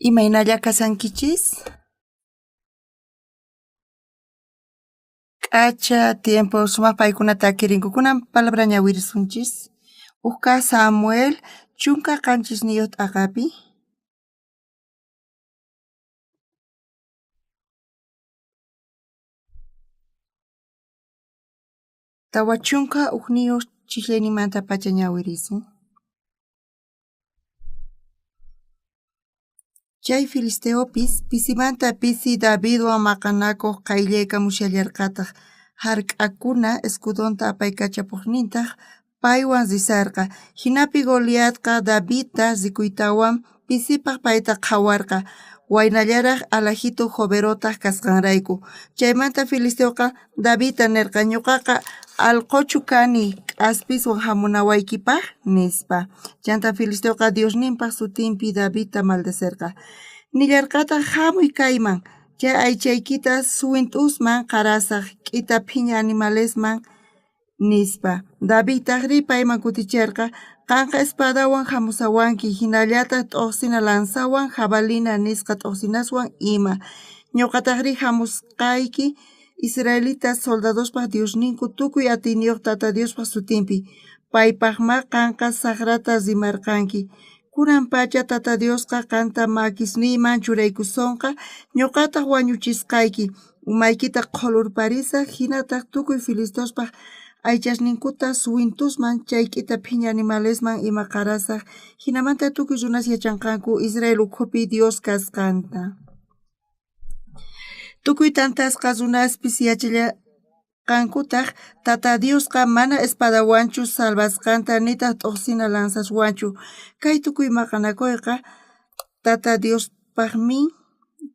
Imaynalla kashankichis? K'acha tiempo sumaq paykuna takirinku. Kunan palabra ñawirisunchis. Ujka Samuel 17 t'aqapi. 41 chijlayninmantapacha ñawirisun. Chay filisteopis pisimanta pisi Davidwan maqanakoj qayllaykamushallarqataj. Jark'akuna escudonta apaykachapojnintaj paywan risarqa. Jinapi Goliatqa Davidta rikuytawan pisipaj payta qhawarqa, waynallaraj alajito joverotaj kasqanrayku. Chaymanta filisteoqa Davidta nerqa: Ñoqaqa alqochu kani k'aspiswan jamunawaykipaj, nispa. Chanta filisteoqa Diosninpaj sutinpi Davidta maldecerqa. Nillarqataj: Jamuy kayman, chay aychaykita suwint'usman qarasaj, k'ita phiña animalesman, nispa. Davidtajrí payman kuticherqa: Qanqa espadawan jamusawanki, jinallataj t'ojsina lanzawan, jabalina nisqa t'ojsinaswan ima. Ñoqatajrí jamusqayki israelitas soldadospaj Diosninku tukuy atiyniyoj Tata Diospaj sutinpi. Paypajmá qanqa sajrata rimarqanki. Kunanpacha Tata Diosqa qanta makisniyman churaykusonqa, ñoqataj wañuchisqayki. Umaykita qholurparisaj, jinataj tukuy filisteospaj aychasninkuta suwintusman, chay k'ita phiña animalesman ima qarasaj. Jinamanta tukuy runas yachanqanku Israel ukhupi Dios kasqanta. Tukuy tantasqa runaspis yachallanqankutaj Tata Diosqa mana espadawanchu salvasqanta, nitaj t'ojsina lanzaswanchu. Kay tukuy maqanakoyqa Tata Diospajmin,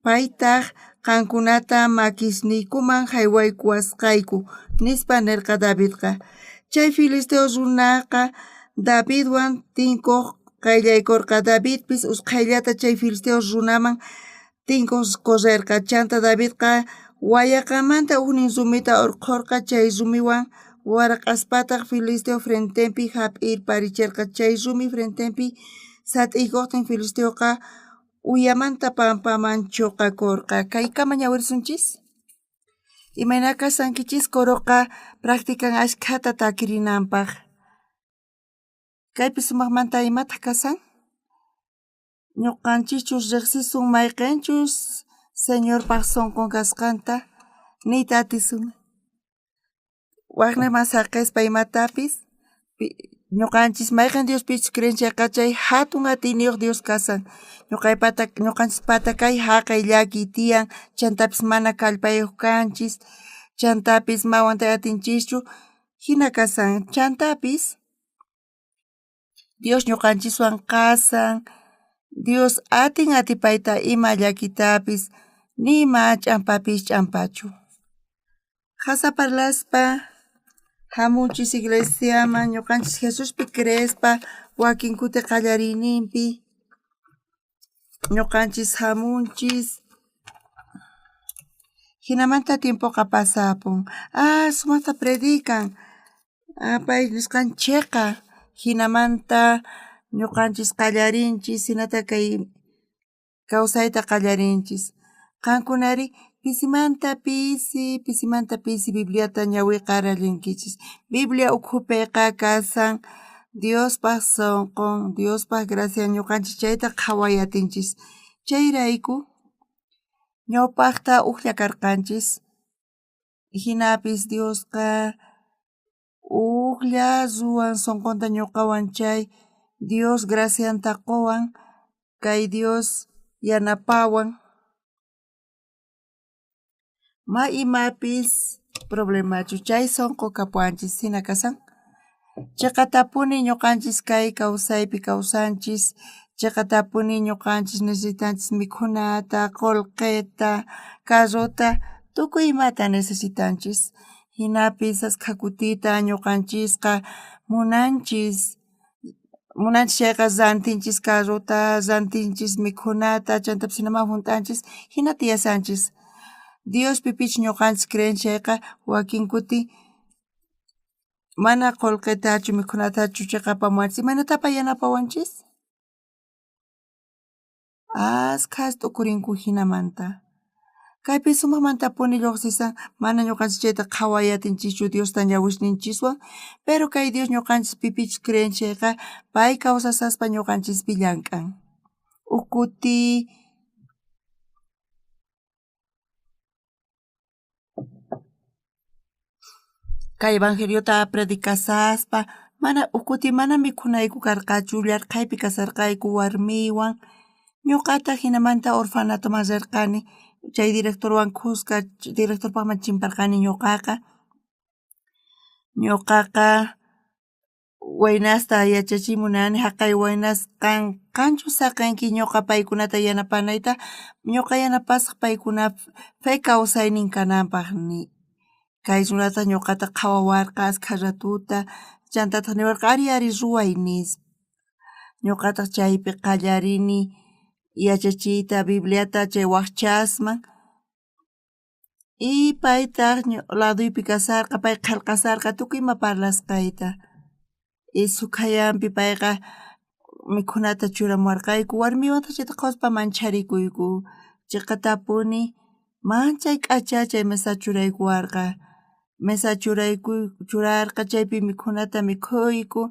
paytaj qankunata makisniykuman jaywaykuwasqayku, nispa nerqa Davidqa. Chay filisteo runaqa Davidwan tinkoj qayllaykorqa. Davidpis usqhayllata chay filisteo runaman tinkoj correrqa. Chanta Davidqa wayaqamanta ujnin rumita orqhorqa, chay rumiwan waraq'aspataj filisteo frentenpi jap'irparicherqa. Chay rumi frentenpi sat'iykojtin filisteoqa uyamanta pampaman choqakorqa. Kaykama ñawirisunchis. Imayna kashankichis? Coroqa practican ashkhata takirinanpaj. Kaypi sumajmanta imataj kasan? Ñuqanchischus riqsisun mayqenchus Señorpaj sonqon kasqanta, niyta atisun. Wajnejman saqespa imatapis, ñuqanchis mayqen Diospichus creenchayqa chay jatun atiyniyoj Dios kasan. Ñuqaypata ñuqanchispata kay jaqay llakiy tiyan, chantapis mana kallpayoj kanchis, chantapis ma aguantay atinchischu, jina kasan. Chantapis Dios ñuqanchiswan qasan, Dios atin atipayta ima llakitapis, nima ch'ampapis ch'ampachu. Qhasa parlaspa jamunchis iglesiaman ñuqanchis Jesuspi creespa wakin kuti qallariyninpi ñuqanchis jamunchis. Jinamanta tiempoqa pasapun. Ah, sumajta predican. Ah, pay nisqan cheqa. Jinamanta ñuqanchis qallarinchis, jinata kay kawsayta qallarinchis. Qankunari pisimanta pisi, pisimanta pisi Bibliata ñawiqarallinkichis. Biblia ukhupiqa kasan Diospaj sonqon, Diospaj gracia ñuqanchis chayta qhaway atinchis. Chayrayku ñawpajta ujlla karqanchis, jinapis Diosqa ujlla ruwan sonqonta ñuqawan chay Dios gracianta qowan, kay Dios yanapawan. Ma imapis problemachu chay sonqo kapuwanchis jina kasan. Cheqatapuni ñuqanchis kay kawsaypi kawsanchis, cheqatapuni ñuqanchis necesitanchis mikhunata, qolqeta, carrota, tukuy imata necesitanchis. Jinapis askha kutita ñuqanchisqa munanchis, munanchis chayqa rantinchis carrota, rantinchis mikhunata, chantapis jinaman junt'anchis, jina tiyasanchis. Diospi pichus ñuqanchis creenchis chayqa wakin kuti mana qolqetachu mikhunatachu cheqapamuwanchis. Imaynatapa yanapawanchis? Askhas t'ukurinku jinamanta. Kaypi sumajmantapuni lluqsisan mana ñuqanchis chayta qhaway atinchischu Diosta ñawisninchiswan, pero kay Dios ñuqanchis pipichus creen chayqa pay kawsasaspa ñuqanchispi llank'an. Uj kuti kay evangeliota predicasaspa mana uj kuti mana mikhunayku karqachu llarqhaypi kasarqayku warmiywan ñuqataq jinamanta orfanatoman rirqani chay directorwan khuska directorpaqman chimparqani ñuqaqa. Ñuqaqa waynasta yachachiy munani jaqay waynas qan qanchu saqinki ñuqa paykunata yanapanayta ñuqa yanapasaq paykunap fe kawsaynin kananpaq ni kay runataq ñuqata qhawawarqa askha ratuta chantataq niwarqa ari ari ruway nispa. Ñuqataq chaypi qallarini yachachiyta Bibliata chay waqchasman y paytaq laduypi kasarqa pay qillqasarqa tukuy ima parlasqayta. Y sukhayanpi payqa mikhunata churamuwarqayku warmiywantaq chayta qhawaspa mancharikuyku chiqatapuni manchay k'acha chay mesa churaykuwarqa mesa churarqa chaypi mikhunata mikhuyku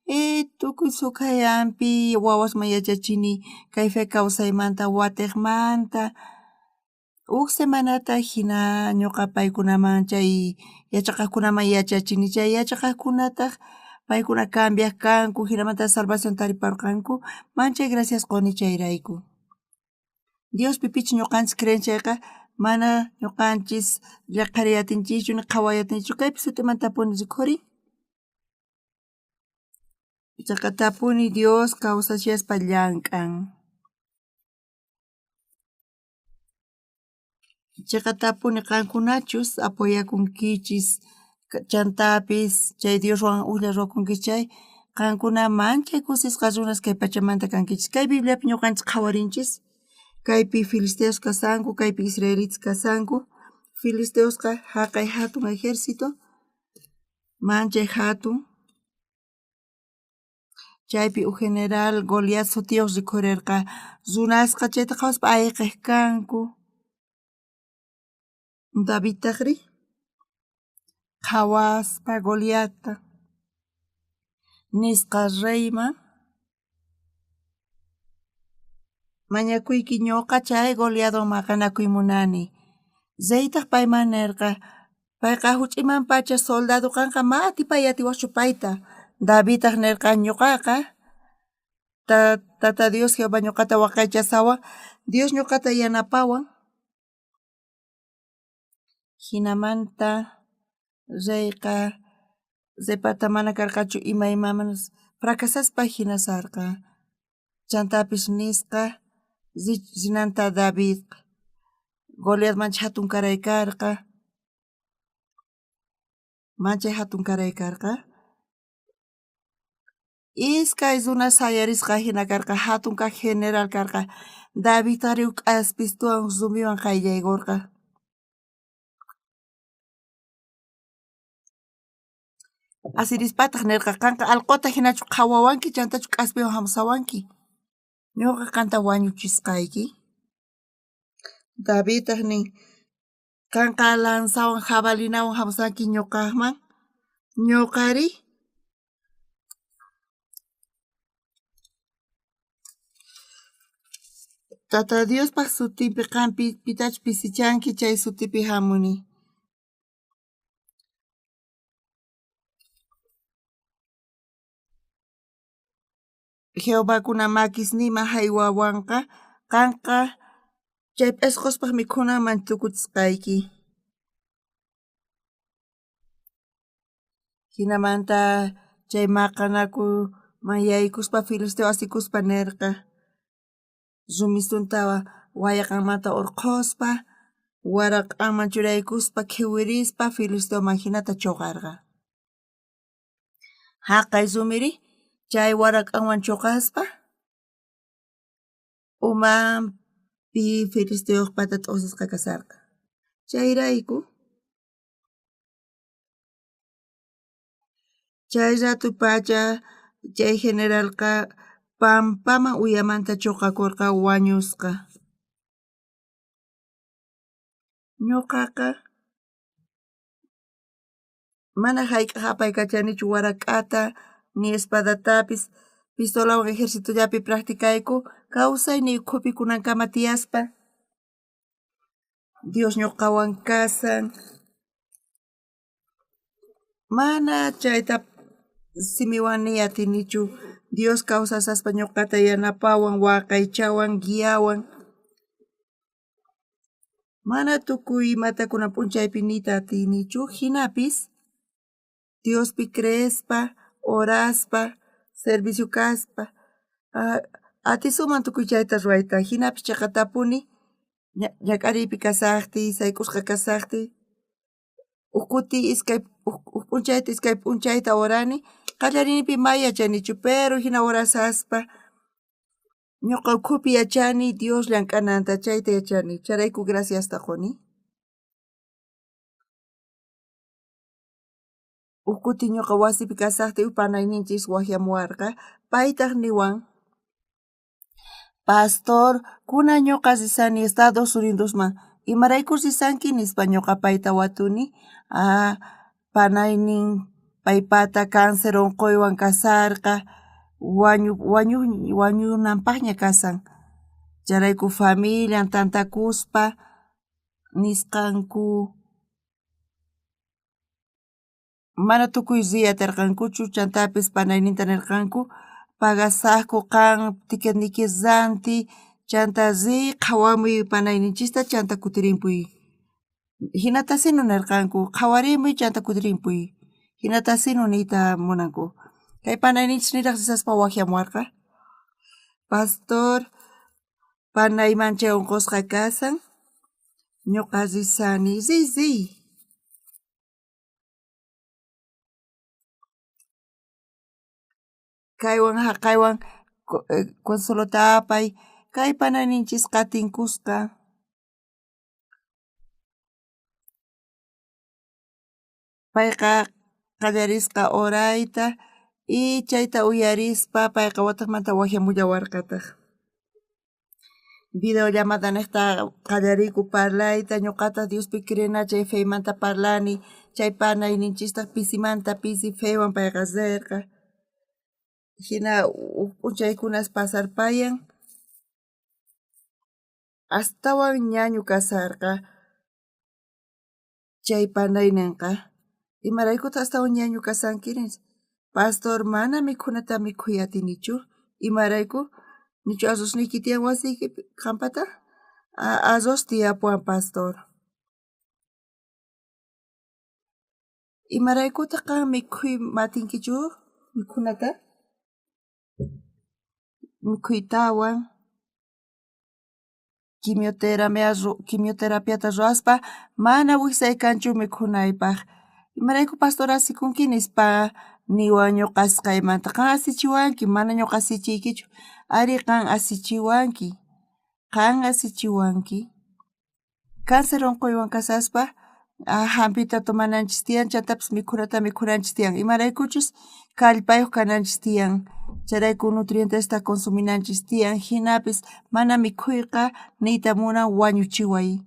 y tukuy sukhayanpi wawasman yachachini kay fe kawsaymanta watiqmanta. Uj semanata jina ñuqa paykunaman chay yachaqaqkunaman yachachini chay yachaqaqkunataq paykuna cambiaq kanku jinamanta salvación tariparqanku manchay gracias quni chayrayku. Dios pipichus ñuqanchis creen chayqa mana ñuqanchis llaqhariy atinchischu ni qhaway atinchischu kaypi sut'imantapuni rikhurin. Chaqatapuni Dios kawsashaspa llank'an. Chiqatapuni qankunachus apoyakunkichis chantapis chay Dioswan ujlla ruwakunkichis chay qankuna manchay kusisqa runas kay pachamanta kankichis. Kay Bibliapi ñuqanchis qhawarinchis kaypi filisteos kasanku kaypi israelitas kasanku. Filisteosqa jaqay jatun ejército manchay jatun chaypi uj general Goliat sutiyuq rikhurirqa runasqa chayta qhawaspa ayqiq kanku. Davidtaqri qhawaspa Goliatta nisqa reyman mañakuyki ñuqa chay Goliatwan maqanakuy munani. Reytaq payman nirqa payqa juch'imanpacha soldado qanqa ma atipay atiwaqchu payta. Davidtaq nirqa ñuqaqa Tata Dios Jehová ñuqata waqaychasawan Dios ñuqata yanapawan. Jinamanta reyqa reypata mana karqachu imaymanas fracasaspa jinasarqa. Chantapis nisqa rinanta David Goliat manchay jatun karay karqa manchay jatun karay karqa. Iskay runas sayarisqa jina karqa jatun kaj general karqa Davidtaqri uj k'aspistuwan rumiwan qayllaykurqa. Asirispataq nirqa qanqa alquta jinachu qhawawanki chantachu k'aspiwan jamusawanki ñuqa qanta wañuchisqayki. Davidtaq nin qanqa lanzawan jabalinawan jamusanki ñuqaqman ñuqari Tata Diospaq sutinpi qan pitachus pisichanki chay sutipi jamuni. Jehovakuna makisniyman jaywawanqa qanqa chay p'isqospaq mikhunanman tukuchisqayki. Jinamanta chay maqanakuman yaykuspa filisteo asikuspa nirqa rumistunta wayaqanmanta urqhuspa waraq'anman churaykuspa khiwirispa filisteoman jinata chuqarqa. Jaqay rumiri chay waraq'anwan chuqaspa umanpi filisteojpata t'uqsisqa kasarqa. Chayrayku chay ratupacha chay generalqa Pampaman uyamanta choqakorqa wañusqa. Ñoqaqa mana jayk'aj apaykachanichu warak'ata ni espadatapis, pistolawan ejercitollapi practicayku kawsayniy ukhupi kunankama tiyaspa. Dios ñuqawan kasan. Mana chayta simiwan niy atinichu. Dios kawsasaspa ñuqata yanapawan, waqaychawan, guiawan. Mana tukuy imata kunan p'unchaypi niyta atinichu, jinapis Diospi creespa, oraspa, servicio kaspa, atisunman tukuy chayta ruwayta, jinapis cheqatapuni ñak'ariypi kasajtiy, sayk'usqa kasajtiy, uj kuti iskay uj p'unchayta iskay p'unchayta orani, qallariyninpi may yachanichu, pero jina orasaspa ñuqa ukhupi yachani Dios llank'ananta, chayta yachani, chayrayku graciasta quni. Uj kuti ñuqa wasipi kasajtiy uj panayninchis wajyamuwarqa, paytaj niwan: Pastor, kunan ñuqa risani Estados Unidosman, imarayku risanki nispa ñuqa payta watuni, panaynin paypata cáncer unquywan kasarqa, wañunanpaqña kasan, chayrayku familian tantakuspa nisqanku mana tukuy riy aterqankuchu, chantapis panayninta nerqanku pagasajku qan ticketniyki rantiy, chanta riy qhawamuy panayninchista chanta kutirimpuy. Jinatasino nerqanku qhawarimuy chanta kutirimpuy. Jinatasino niyta munanku. Kay panayninchis niraj risaspa wajyamuwarqa. Pastor, panay manchay unqusqa kasan, ñuqa risani, riy riy. Kaywan jaqaywan consuelota apay, kay panayninchisqa tinkusqa. Payqa qallarisqa orayta y chayta uyarispa payqa watejmanta wajyamullawarqataj. Videollamada nejta qallariyku parlayta, ñuqataj Diospi creena chay feymanta parlani, chay panayninchistaj pisimanta pisi feywan payqa rerqa. Jina uj p'unchaykunas pasarpayan, astawan ñañu kasarqa chay panaynenqa. Imaraykutaj astawan ñañu kasankiri? Pastor, mana mikhunata mikhuy atinichu, imarayku? Nichu arrozniyki tiyan wasiykipi qampata? Arroz tiyapuwan pastor. Imaraykutaj qan mikhuy atinkichu mikhunata? Mikhuytawan quimioterapiata ruwaspa mana wijsay kanchu mikhunaypaj. Imarayku pastor asikunki nispa niwan ñuqa asisqaymanta, qan asichiwanki mana ñuqa asichiykichu, ari qan asichiwanki, qan asichiwanki. Cáncer unquywan kasaspa jampita tomananchis tiyan, chantapis mikhunata mikhunanchis tiyan, imaraykuchus kallpayuq kananchis tiyan, chayrayku nutrientesta consuminanchis tiyan, jinapis mana mikhuyqa niyta munan wañuchiway.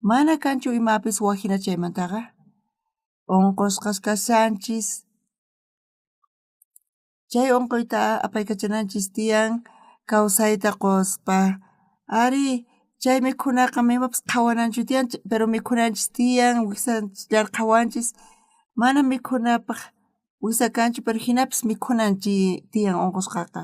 Mana kanchu imapis waj jina chaymantaqa. Unqusqas kashanchis, chay unquyta apaykachananchis tiyan kawsayta quspa. Ari chay mikhunaqa imapis qhawananchu tiyan, pero mikhunanchis tiyan, wijsanchis llarqhawanchis, mana mikhunapaj wijsa kanchu, pero jinapis mikhunanchis tiyan unqusqaqa.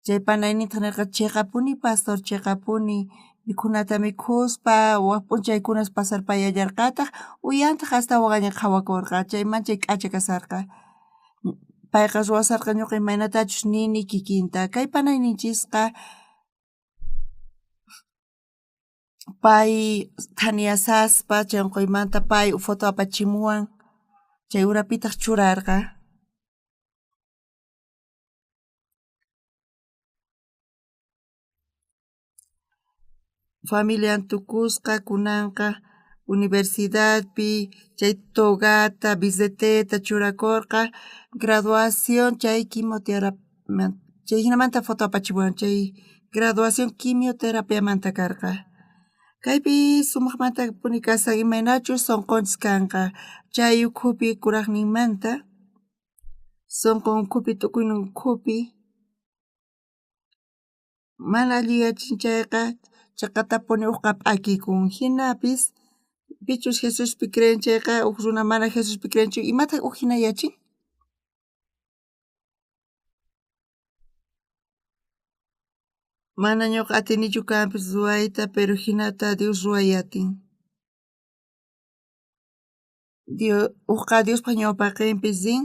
Chay panaynintaj nerqa cheqapuni pastor, cheqapuni mikhunata mikhuspa waj p'unchaykunas pasarpayallarqataj, uyantaj astawan allin qhawakorqa, chay manchay k'acha kasarqa. Payqa ruwasarqa ñuqa imaynatachus nini kikinta. Kay panayninchisqa pay thaniyasaspa chay unquymanta pay foto apachimuwan, chay urapitaj churarqa. Familian tukusqa kunanqa universidadpi chay togata, billeteta churakorqa, graduación chay Chay jinamanta foto apachimuwan chay graduación quimioterapiamanta karqa. Kaypi sumajmantapuni kashan imaynachus sonqonchis kanqa chay ukhupi kurajninmanta sonqon ukhupi tukuynin ukhupi mana alliyachin chayqa cheqatapuni ujqa p'akikun. Jinapis pichus Jesuspi creen chayqa uj runa mana Jesuspi creenchu imataj uj jinayachin? Mana ñuqa atinichu kanpis ruwayta pero jinata Dios ruway atin. Ujqa Diospa ñawpaqenpi rin.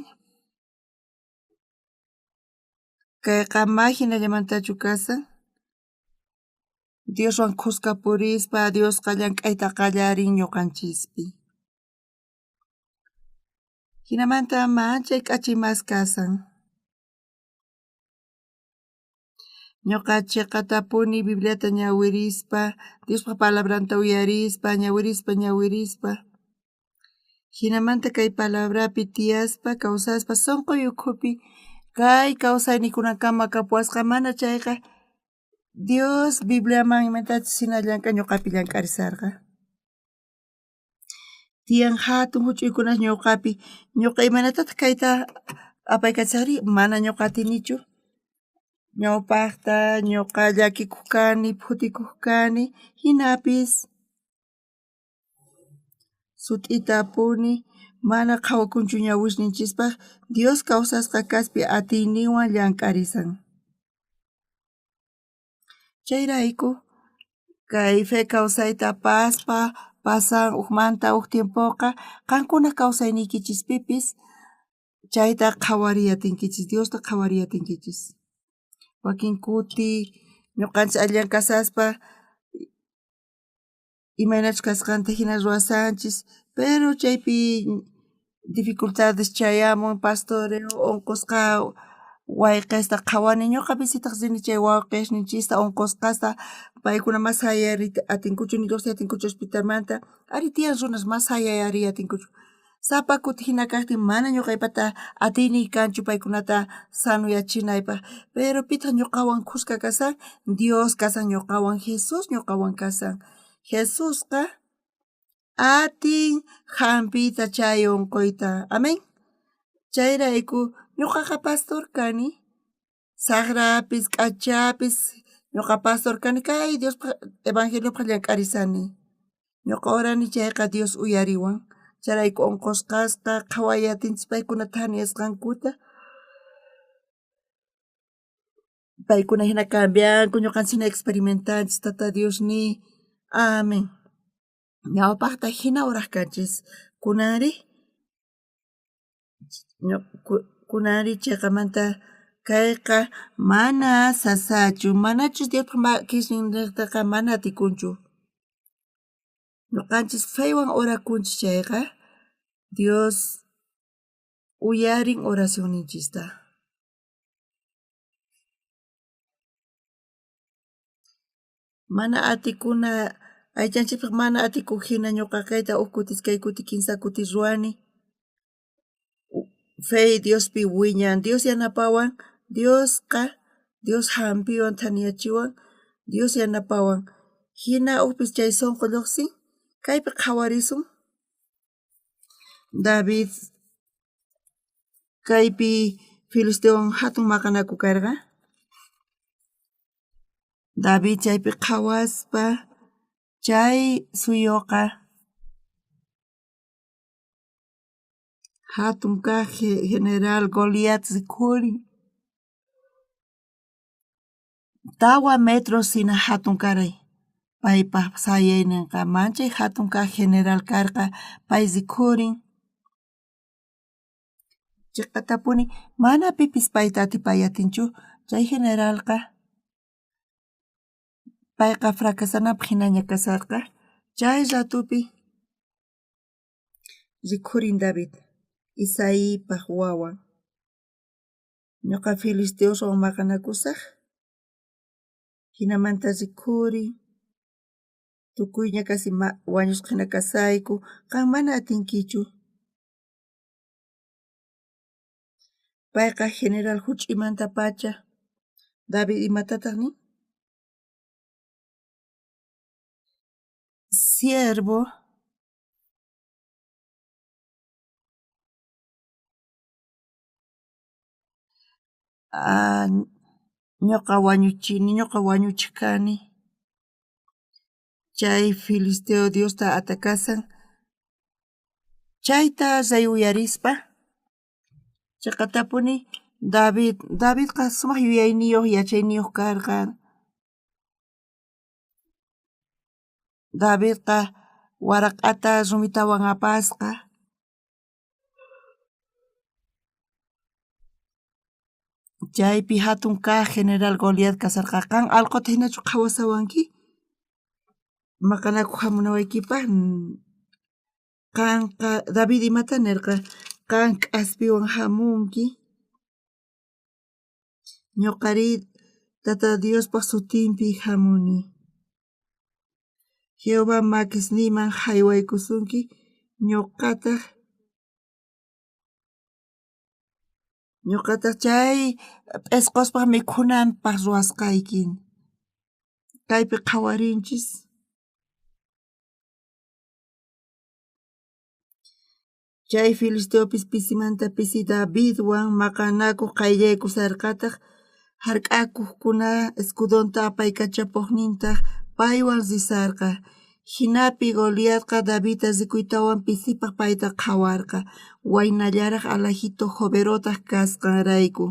Kayqa ma jinallamantachu kashan. Dioswan khuska purispa Diosqa llank'ayta qallarin ñuqanchispi. Jinamanta manchay k'acha imas kashan. Ñuqa chiqatapuni Bibliata ñawirispa, Diospa palabranta uyarispa, ñawirispa, ñawirispa. Jinamanta kay palabrapi tiyaspa, kawsaspa, sunquy ukhupi kay kawsayninkunakama kapuwasqa mana chayqa Dios Bibliaman imatachus jina llank'an ñuqapi llank'arisarqa. Tiyan hatun huch'uykunas ñuqapi, ñuqa imaynatataq kayta apaykachasaqri mana ñuqa atinichu. Ñawpaqta ñuqa llakikuq kani, phutikuq kani, jinapis sut'itapuni mana qhawakunchu ñawisninchispaq Dios kawsasqa kaspi atiyninwan llank'arisan. Chayrayku kay fe kawsayta apaspa pasan ujmanta uj tiempoqa qankunaj kawsayniykichispipis chayta qhawariy atinkichis, Diosta qhawariy atinkichis. Wakin kuti ñuqanchis allillan kasaspa imaynachus kasqanta jina ruwasanchis pero chaypi dificultades chayamun pastoreo unqusqa wayqesta qhawani ñuqa visitaj rini chay wawqesninchista unqusqasta paykuna mas sayariyta atinkuchu ni lluqsiyta atinkuchu hospitalmanta ari tiyan runas mas sayariy atinkuchu sapa kuti jina kajtin mana ñuqaypata atiyniy kanchu paykunata sanuyachinaypaj pero pitaq ñuqawan khuska kashan Dios kashan ñuqawan Jesús ñuqawan kashan Jesusqa atin jampiyta chay unquyta amén chayrayku ñuqaqa pastor kani sajrapis k'achapis ñuqa pastor kani kay Diospa evangeliopaj llank'arisani ñuqa orani chayqa Dios uyariwan chayrayku unqusqasqa qhaway atinchis paykuna thaniyasqankuta paykuna jina cambianku ñuqanchis jina experimentanchis Tata Diosniy amén. Ñawpaqta jina oraj kanchis kunanri kunanri chiqamanta kayqa mana sasachu manachus Diospa makisnintaqa mana atikunchu. Ñuqanchis fewan orakunchis chayqa Dios uyarin oracionninchista. Mana atikuna aychanchikpaq mana atikuq jina ñuqa kayta uj kuti iskay kuti kinsa kuti ruwani. Fe Diospi wiñan, Dios yanapawan, Diosqa Dios jampiwan thaniyachiwan, Dios yanapawan. Jina ujpis chay sunqu lluqsin, kaypi qhawarisun. David kaypi filisteowan hatun maqanaku karqa. David chaypi qhawaspa chay suyuqa hatun kaj general Goliat rikhurin. 4 metros jina hatun karay. Paypaj sayayninqa manchay hatun kaj general karqa pay rikhurin. Chiqatapuni mana pipis payta atipay atinchu chay generalqa payqa fracasanapaj jinaña kasarqa chay ratupi rikhurin David Isaipaj wawan. Ñuqa filisteoswan maqanakusaj jinamanta rikhurin tukuyña casi wañusqa jina kasayku qan mana atinkichu. Payqa general huch'uymantapacha David imatataj nin? Siervo ñuqa wañuchini, ñuqa wañuchej kani. Chay filisteo Diosta atakasan. Chayta rey uyarispa chaqatapuni David, Davidqa sumaq yuyayniyuq yachayniyuq karqa. Davidqa waraq'ata rumitawan apasqa. Chaypi jatun kaj general Goliat kasarqa. Qan alqota jinachu qhawasawanki? Maqanakuq jamunawaykipaj? Qanqa David imata nerqa? Qan k'aspiwan jamunki. Ñuqarí Tata Diospaj sutinpi jamuni. Jehová makisniyman jaywaykusunki, ñuqataq ñuqataq chay p'isqospaj mikhunanpaj ruwasqayki. Kaypi qhawarinchis. Chay filisteopis pisimanta pisi Davidwan maqanakuq qayllaykusarqataq, jark'akojkuna escudonta apaykachapojnintaj paywan risarqa. Jinapi Goliatqa Davidta rikuytawan pisipaj payta qhawarqa, waynallaraj alajito joverotaj kasqanrayku.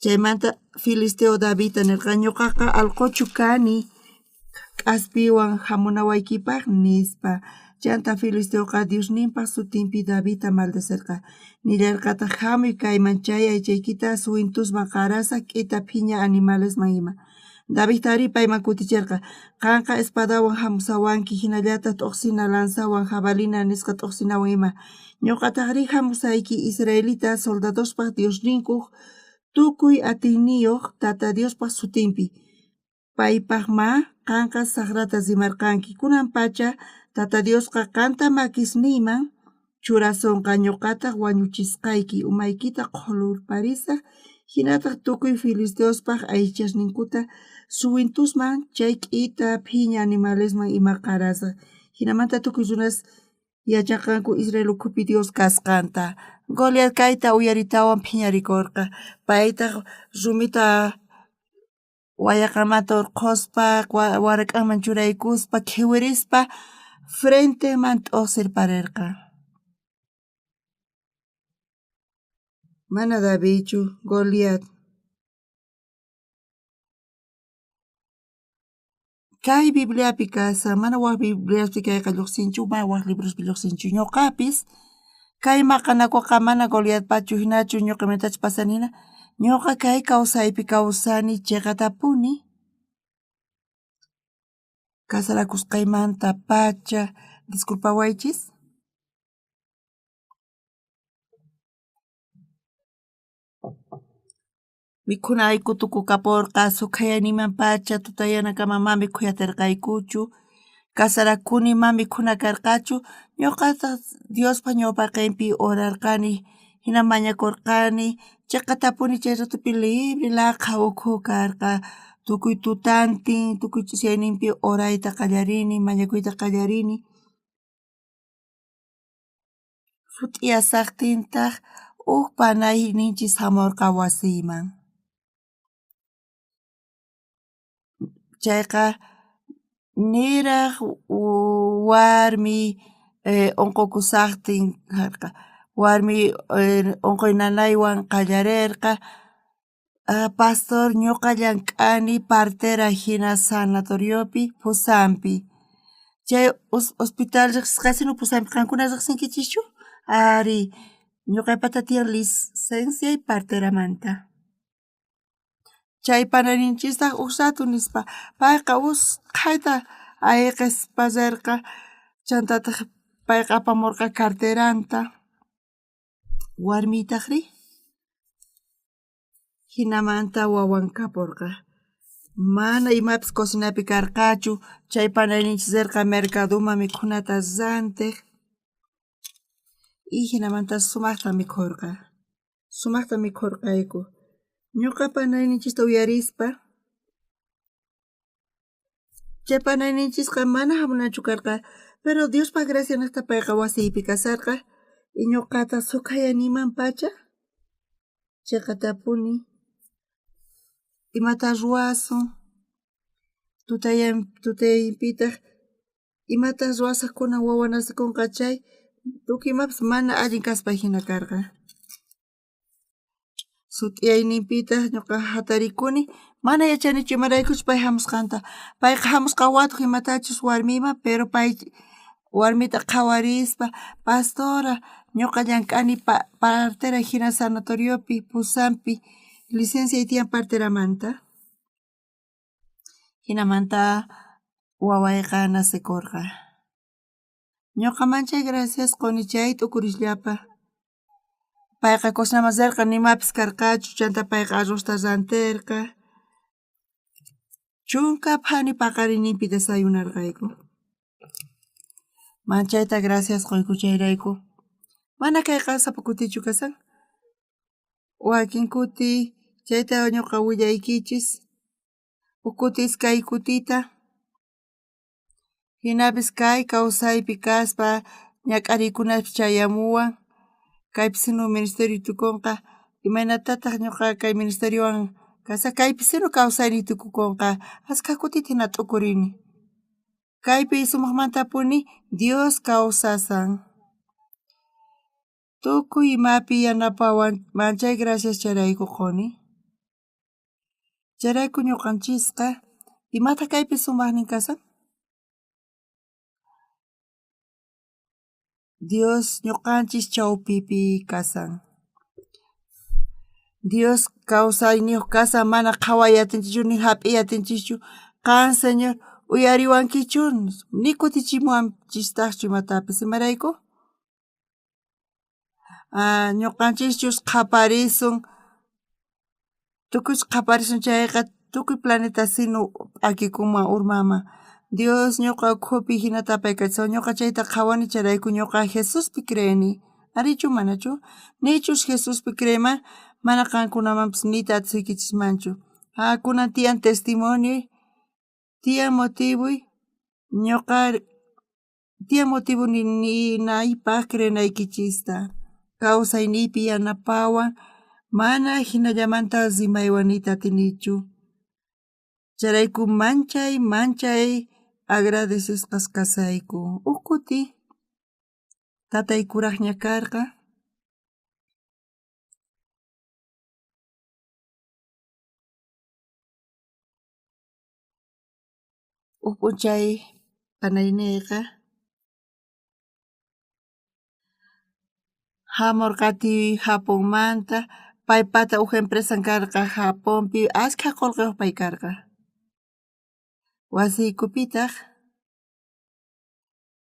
Chaymanta filisteo Davidta nerqa: ñuqaqa alqochu kani k'aspiwan jamunawaykipaj, nispa. Chanta filisteoqa Diosninpaj sutinpi Davidta maldecerqa. Nillarqataj: jamuy kayman, chay aychaykita suwintusman qarasaj, k'ita phiña animalesman ima. Davidtarí payman kuticherqa: qanqa espadawan jamusawanki, jinallataj t'ojsina lanzawan, jabalina nisqa t'ojsinawan ima. Ñuqatajrí jamusayki israelita soldadospaj Diosninkoj tukuy atiyniyoj Tata Diospaj sutinpi. Paypajmá qanqa sajrata rimarqanki. Kunanpacha Tata Diosqa qanta makisniyman churasonqa, ñuqataj wañuchisqayki, umaykita qholurparisaj, jinataj tukuy filisteospaj aychasninkuta suwintusman, chay k'ita phiña animalesman ima qarasaj. Jinamanta tukuy runas yachanqanku Israel ukhupi Dios kasqanta. Goliat kayta uyaritawan phiñarikorqa. Paytaj rumita wayaqamanta urqhospa, warak'anman churaykuspa, khiwirispa frenteman t'ojsirparerqa. Mana Davidchu, Goliat. Kay Bibliapi kashan, mana waj Bibliaspi kayqa lluqsinchu, mana waj librospi lluqsinchu. Ñuqapis kay maqanakuqa mana Goliatpachu jinachu ñuqamantachu pasani jina. Ñuqa kay kawsaypi kawsani chiqatapuni. Casarakusqaymantapacha, disculpawaychis. Mikhunayku tukukaporqa, sukhayaniymanpacha tutayanakama ma mikhuy aterqaykuchu. Casarakuni ma mikhuna karqachu. Ñuqataq Diospa ñawpaqenpi orarqani, jina mañakorqani, chiqatapuni chay ratopi libre laqha ukhu karqa. Tukuy tutantin, tukuy ch'isiyayninpi orayta qallarini, mañakuyta qallarini. Sut'iyasajtintaj uj panayninchis jamorqa wasiyman. Chayqa niraj warmi onqokusajtin karqa. Warmi onqoy nanaywan qallarerqa. Pastor, ñuqa llank'ani partera jina sanatoriopi Pusampi. Chay hospital riqsisqasinu Pusampi, qankuna riqsinkichischu? Ari, ñuqaypata tiyan licenciay parteramanta. Chay panayninchistaq uj rato nispa, payqa usqhayta ayqispa rerqa, chantataq payqa apamorqa carteranta. Warmiytajrí jinamanta wawan kaporqa. Mana imapis cocinapi karqachu, chay panayninchis rerqa mercadoman mikhunata rantej y jinamanta sumajta mikhorqa. Sumajta mikhorqayku. Ñuqa panayninchista uyarispa Chay panayninchisqa mana hamunanchu karqa, pero Diospa gracianejta payqa wasiypi kasarqa y ñuqata sukhayanimanpacha cheqatapuni imata ruwasun tutayaypitaj imata ruwasaj kunan wawa nacekunqa chay tukuy imapis mana allin kaspa jina karqa. Sut'iyayninpitaj ñuqa hatarikuni mana yachanichu imaraykuchus pay hamusqanta. Payqa hamusqa watuq imatachus warmiyman pero pay warmita qhawarispa pastora ñuqa llank'ani partera hina sanatoriopi Pusanpi licenciay tiyan parteramanta. Jinamanta wawayqa nacekurqa. Ñuqa manchay gracias quni chay t'ukurisllapa. Payqa cocinaman rirqa nimapis karqachu chanta payqa arrozta rantirqa. Chunka phani paqarinninpi desayunarqayku. Manchayta gracias quyku chayrayku. Mana kayqa sapa kutichu kasan. Wakin kuti chayta ñuqa willaykichis. Huk kuti iskay kutita. Jinapis kay kawsaypi kaspa ñak'ariykunapis chayamuwan. Kaypi sino ministerio tukunqa imaynatataq ñuqa kay ministeriowan kasaj kaypi sino kawsayniy tukukunqa askha kutita hina t'ukurini. Kaypi sumaqmantapuni Dios kawsasan. Tukuy imapi yanapawan manchay gracias chayrayku quni. Chayrayku ñuqanchisqa imataq kaypi sumaqnin kasan? Dios ñuqanchis chawpipi kasan. Dios kawsayniyuq kasan mana qhaway atinchischu ni hap'iy atinchischu. Qan Señor uyariwankichu ni kutichimuwanchistaqchu imatapis imarayku? Ñuqanchischus qhaparisun tukuychus qhaparisun chayqa tukuy planeta sino p'akikunman urmanman. Dios ñuqa ukhupi hinata apaykachawan ñuqa chayta qhawani chayrayku ñuqa Jesuspi creeni. Arichu manachu? Nichus Jesuspi creeyman mana qankunamanpis niyta atisuykichismanchu. Kunan tiyan testimonioy, tiyan motivoy ñuqa tiyan motivo ninaypaq creenaykichista. Kawsayniypi yanapawan mana jinallamanta rimaywan niyta atinichu. Chayrayku manchay manchay agradecesqas kasayku. Huk kuti tatay kuraqña karqa. Huk p'unchay panayniyqa hamurqa tiyuy Japonmanta paypata huk empresan karqa Japonpi askha qullqiyuq pay karqa. Wasiykupitaq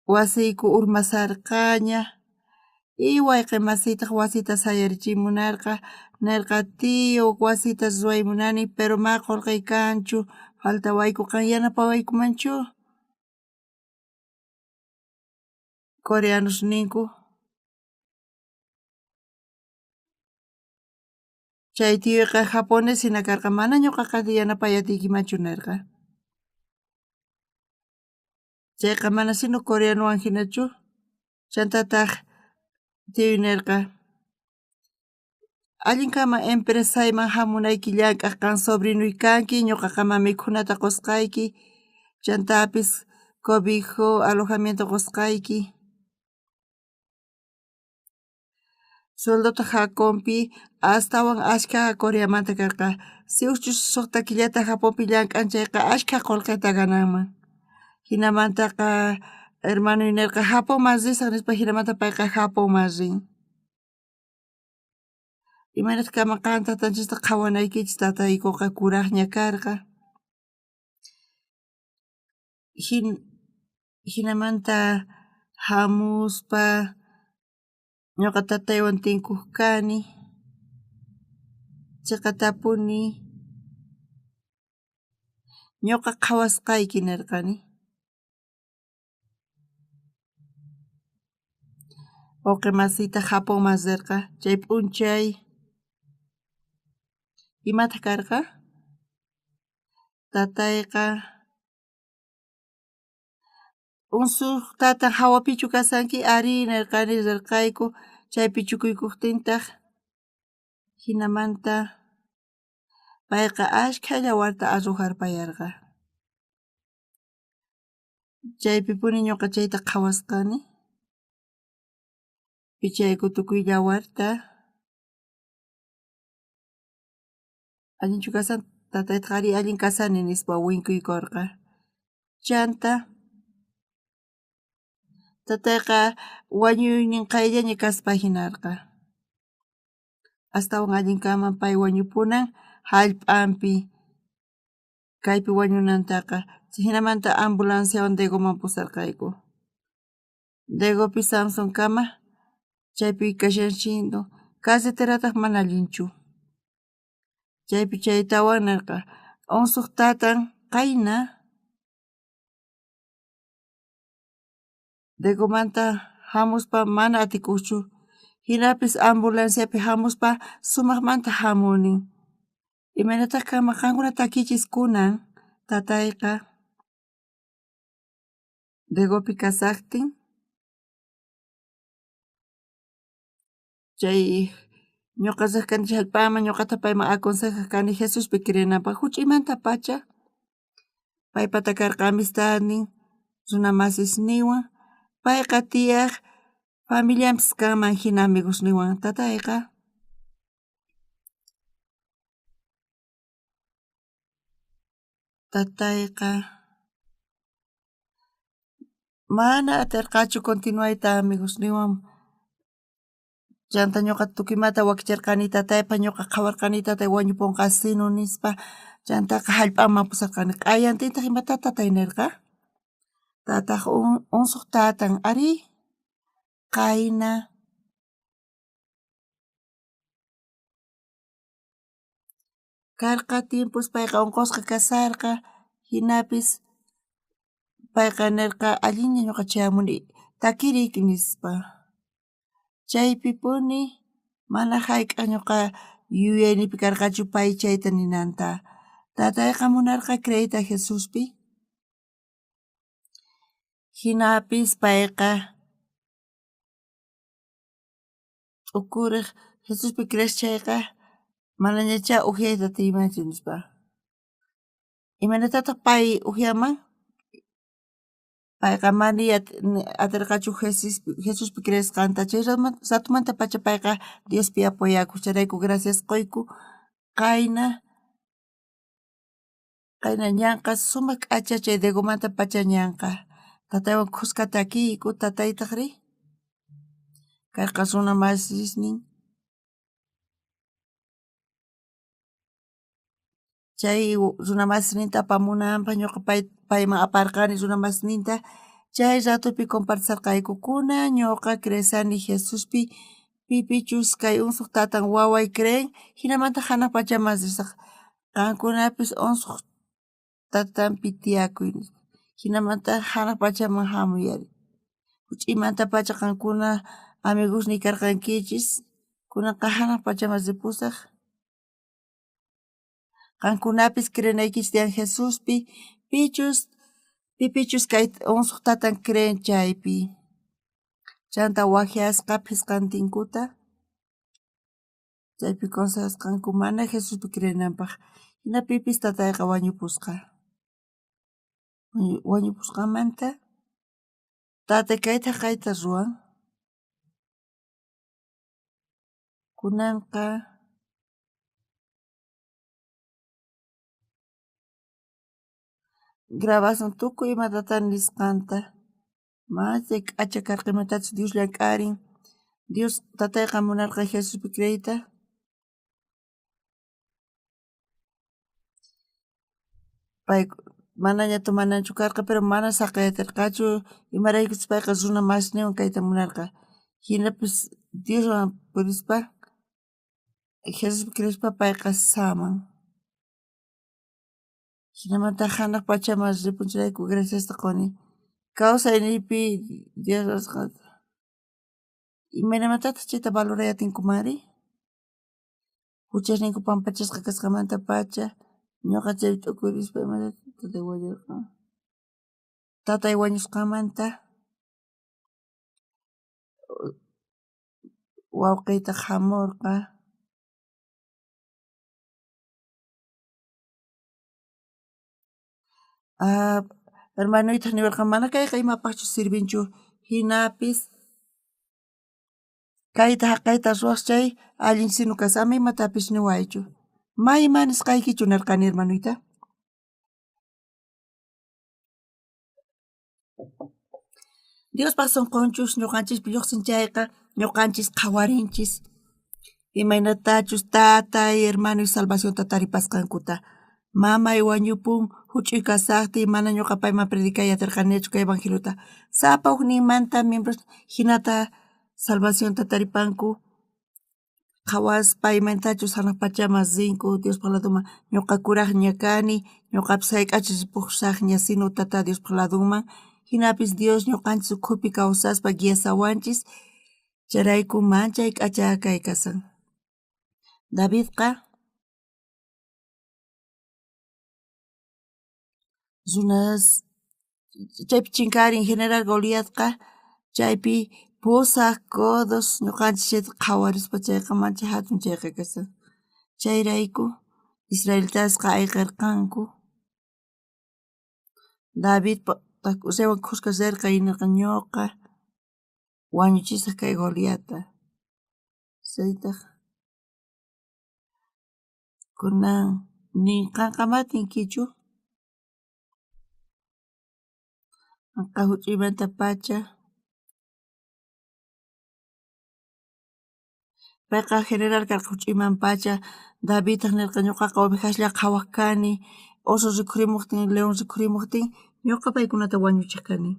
wasiyku urmasarqaña y wayqi masiytaq wasita sayarichimunarqa nirqa tío wasita ruway munani pero ma qullqiy kanchu faltawayku qan yanapawaykumanchu? Coreanos ninku chay tiyuyqa japonés hina karqa mana ñuqaqa yanapay atiykimanchu nirqa. Chayqa mana sino coreanowan hinachu chantataq tiyuy nirqa allin kanman empresayman hamunayki llank'aq qan sobrinuy kanki ñuqa qanman mikhunata qusqayki chantapis cobijo alojamiento qusqayki. Sueldota Japonpi astawan askha Coreamanta karqa. Sichus suqta killata Japonpi llank'an chayqa askha qullqita gananman. Hinamantaqa hermanoy nirqa Japonman risaq nispa hinamanta payqa Japonman rin. Imaynataq kanman qan tatanchista qhawanaykichis tataykuqa kuraqña karqa. Hinamanta hamuspa ñuqa tataywan tinkuq kani chiqatapuni ñuqa qhawasqayki nirqani. Wawqi masiytaq Japonman rirqa chay p'unchay imataq karqa? Tatayqa Unsuj tatan jawapichu kasanki? Arí, nerqani, rerqayku. Chaypi chukuykojtintaj jinamanta payqa ashkha yawarta arrojarpayarqa. Chaypipuni ñuqa chayta qhawasqani. Pichayku tukuy yawarta. Allinchu kasan? Tataytaj arí allin kasani nispa winkuykorqa. Chanta tatayqa wañuynin qayllaña kaspa jinarqa. Astawan allin kanman pay wañupunan jallp'anpi kaypi wañunantaqa. Jinamanta ambulanciawan Degoman pusarqayku. Degopi Samsonkama chaypi kashanchindo carreterataj mana allinchu. Chaypi chaytawan nerqa unsuj tatan qayna Degomanta jamuspa mana atikojchu. Jinapis ambulanciapi jamuspa sumajmanta jamunin. Imaynataj kanman qankuna takiychis kunan tatayqa Degopi kasajtin chay ñuqa rej kani chay jallp'aman ñuqataj payman aconsejaj kani Jesuspi creenanpaj juch'uymantapacha paypata karqa amistadnin runa masisninwan payqa tiyaj familianpis kanman jina amigosninwan tatayqa tatayqa mana aterqachu continuayta amigosninwan chanta ñuqa tukuymata wakicharqani tataypaj ñuqa qhawarqani tatay wañuponqasinu nispa chantaqa jallp'aman pusarqani q'ayantintaj imatá tatay nerqa tataj unsuj tatan arí qayna karqa tiempos payqa onqosqa kasarqa jinapis payqa nerqa allinña ñuqa chayamuni takirik nispa. Chaypipuni mana jayk'aj ñuqa yuyayniypi karqachu pay chayta ninanta. Tatayqa munarqa creeyta Jesuspi. Jinapis payqa t'ukurej Jesuspi crees chayqa manañachá ujyayta atiymanchu nispa. Imaynatataj pay ujyanman? Payqa mana aterqachu Jesuspi creesqanta chay ratomantapacha payqa Diospi apoyakoj chayrayku gracias qoyku qayna qayna ñanqa sumaj k'acha chay Degomantapacha ñanqa tataywan khuska takiyku tataytajrí karqa runa masisnin chay runa masisninta apamunanpaj ñuqa payman aparqani runa masisninta chay ratopi compartisarqayku kunan ñuqa creesani Jesuspi pipichus kay unsuj tatan waway creen jinamanta janaj pachaman risaj qankunapis unsuj tatanpi tiyakuy nispa jinamanta janaj pachaman jamuy ari. Juch'uymantapacha qankuna amigosniy karqankichis kunanqa janaj pachaman ripusaj qankunapis creenaykichis tiyan Jesuspi pichus pipichus kay unsuj tatan creen chaypi. Chanta wajyasqa phisqantinkuta chaypi consejasqanku mana Jesuspi creenanpaj jinapipis tatayqa wañupusqa. Wañupusqanmanta tatay kayta jaqayta ruwan. Kunanqa grabasun tukuy ima tata nisqanta manchay k'acha karqa imatachus Dios llank'arin Dios tatayqa munarqa Jesuspi creeyta pay manaña tomananchu karqa pero mana saqey aterqachu imaraykuchus payqa runa masisninwan kayta munarqa jinapis Dioswan purispa Jesuspi creespa payqa saman. Jinamanta janaj pachaman ripun chayrayku graciasta qoni. Kawsayniypi Dios ruwasqanta. Imaynamantataj chayta valoray atinkumanri? Juchasninku pampachasqa kasqamantapacha ñuqa chaypi t'ukurispa imaynata wañurqa. Tatay wañusqanmanta wawqeytaj jamorqa. Hermanoytaj niwarqa mana kayqa imapajchus sirvinchu, jinapis kayta jaqayta ruwaj chay allin sino kashan, ama imatapis niwaychu. May ima nisqaykichu nerqani hermanoyta. Diospaj sonqonchus ñoqanchispi llojsin chayqa, ñoqanchis qhawarinchis imaynatachus tatay, hermanoy salvacionta taripasqankuta. Mamay wañupun juch'uy kasajtiy, mana ñoqa payman predicay aterqanichu kay evangeliota. Sapa ujninmanta miembros jinata salvacionta taripanku, qhawaspa imaynatachus janaj pachaman rinku Diospaj ladoman. Ñoqa kurajña kani, ñoqapis jayk'achus ripusajña sino Tata Diospaj ladonman. Jinapis Dios ñoqanchis ukhupi kawsaspa guiasawanchis, chayrayku manchay k'acha kay kasan. Davidqa runas chaypi chinkarin general Goliatqa chaypi pusaj codos ñoqanchis chayta qhawarispa chayqa manchay jatun chayqa kashan. Chayrayku israelitasqa ayqerqanku. Davidpa reywan khuska rerqa y nerqa ñoqa wañuchisaj kay Goliatta. Reytaj kunan nin qanqa ma atinkichu. Qanqa juch'uymantapacha. Payqa general karqa juch'uymanpacha. Davidtaj nerqa ñoqaqa ovejaslla qhawaj kani, oso rikhurimojtin, león rikhurimojtin, ñoqa paykunata wañuchej kani.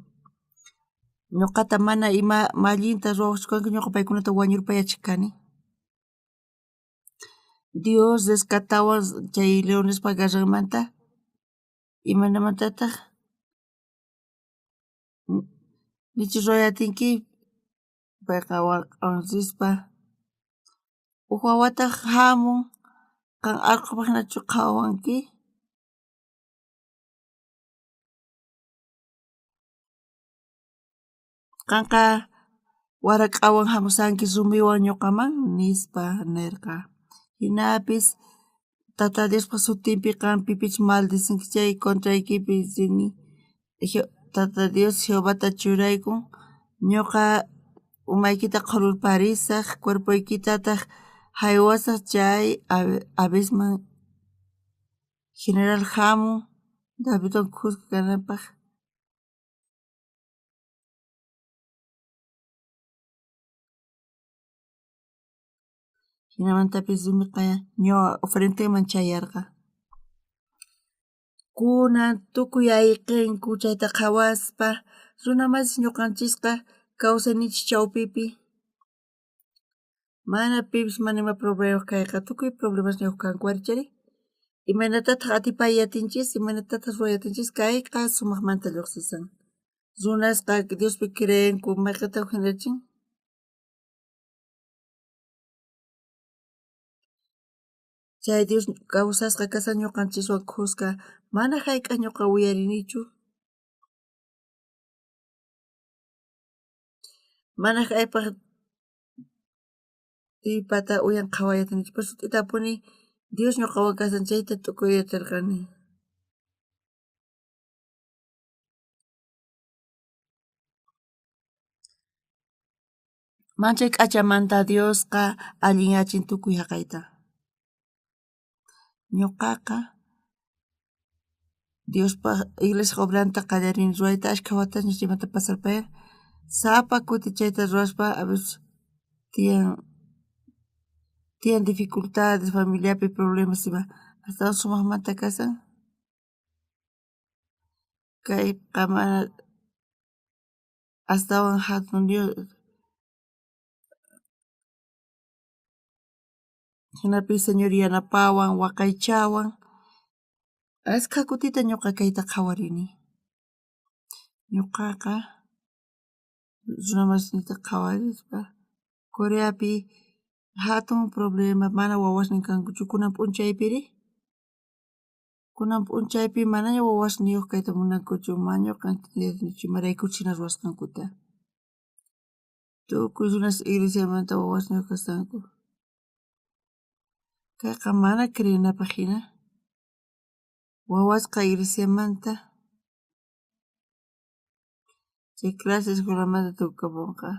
Ñoqata mana ima allinta ruwawajchu kanku, ñoqa paykunata wañurpayachej kani. Dios rescatawan chay leonespa garranmanta, imaynamantataj nichu ruway atinki? Payqa waq'an rispa uj wawataj jamun, qan alqopaj jinachu qhawanki? Qanqa warak'awan jamusanki rumiwan ñoqaman nispa nerqa. Jinapis Tata Diospa sutinpi qan pipichus maldicinki chay contraykipi rini. Tata Dios Jehovata churaykun ñoqa umaykita qholurparisaj, cuerpoykitataj jaywasaj chay avesman. General jamun Davidwan khuska kananpaj. Jinamantapis rumiqa frenteman chayarqa. Kunan tukuy ayqenku chayta qhawaspa, runa masis ñoqanchisqa kawsayninchis chawpipi mana pipis mana ima problemayoj kayqa, tukuy problemasniyoj kanku ari chayri. Imaynatataj atipay atinchis, imaynatataj ruway atinchis, kayqa sumajmanta llojsisan. Runasqa Diospi creenku, mayqeta ujinachin. Chay Dios kawsasqa kashan ñoqanchiswan khuska, mana jayk'aj ñoqa uyarinichu. Mana jayk'aj pata uyan qhaway atinichu, pero sut'itapuni Dios ñoqawan kashan chayta t'ukuy aterqani. Manchay k'achamanta Diosqa allinyachin tukuy jaqayta. Ñoqaqa Diospa iglesia obranta qallarini ruwayta ashkha watasña chaymanta pasarpayan. Sapa kuti chayta ruwaspa a veces tiyan dificultades familiapi problemas ima astawan sumajmanta kashan. Kayqa mana astawan jatun Dios. Jinapis Señor yanapawan, waqaychawan. Ashkha kutita ñoqa kayta qhawarini. Ñoqaqa runa masinta qhawarispa Coreapi jatun problema mana wawasnin kankuchu kunan p'unchaypiri. Kunan p'unchaypi manaña wawasniyoj kayta munankuchu, mana ñuqa entiendenichu imaraykuchus jina ruwasqankuta. Tukuy runas iglesiamanta wawasniyoj kasqanku. Kayqa mana creenapaj jina. Wawasqa iglesiamanta chay clase escuelamanta tukukaponqa.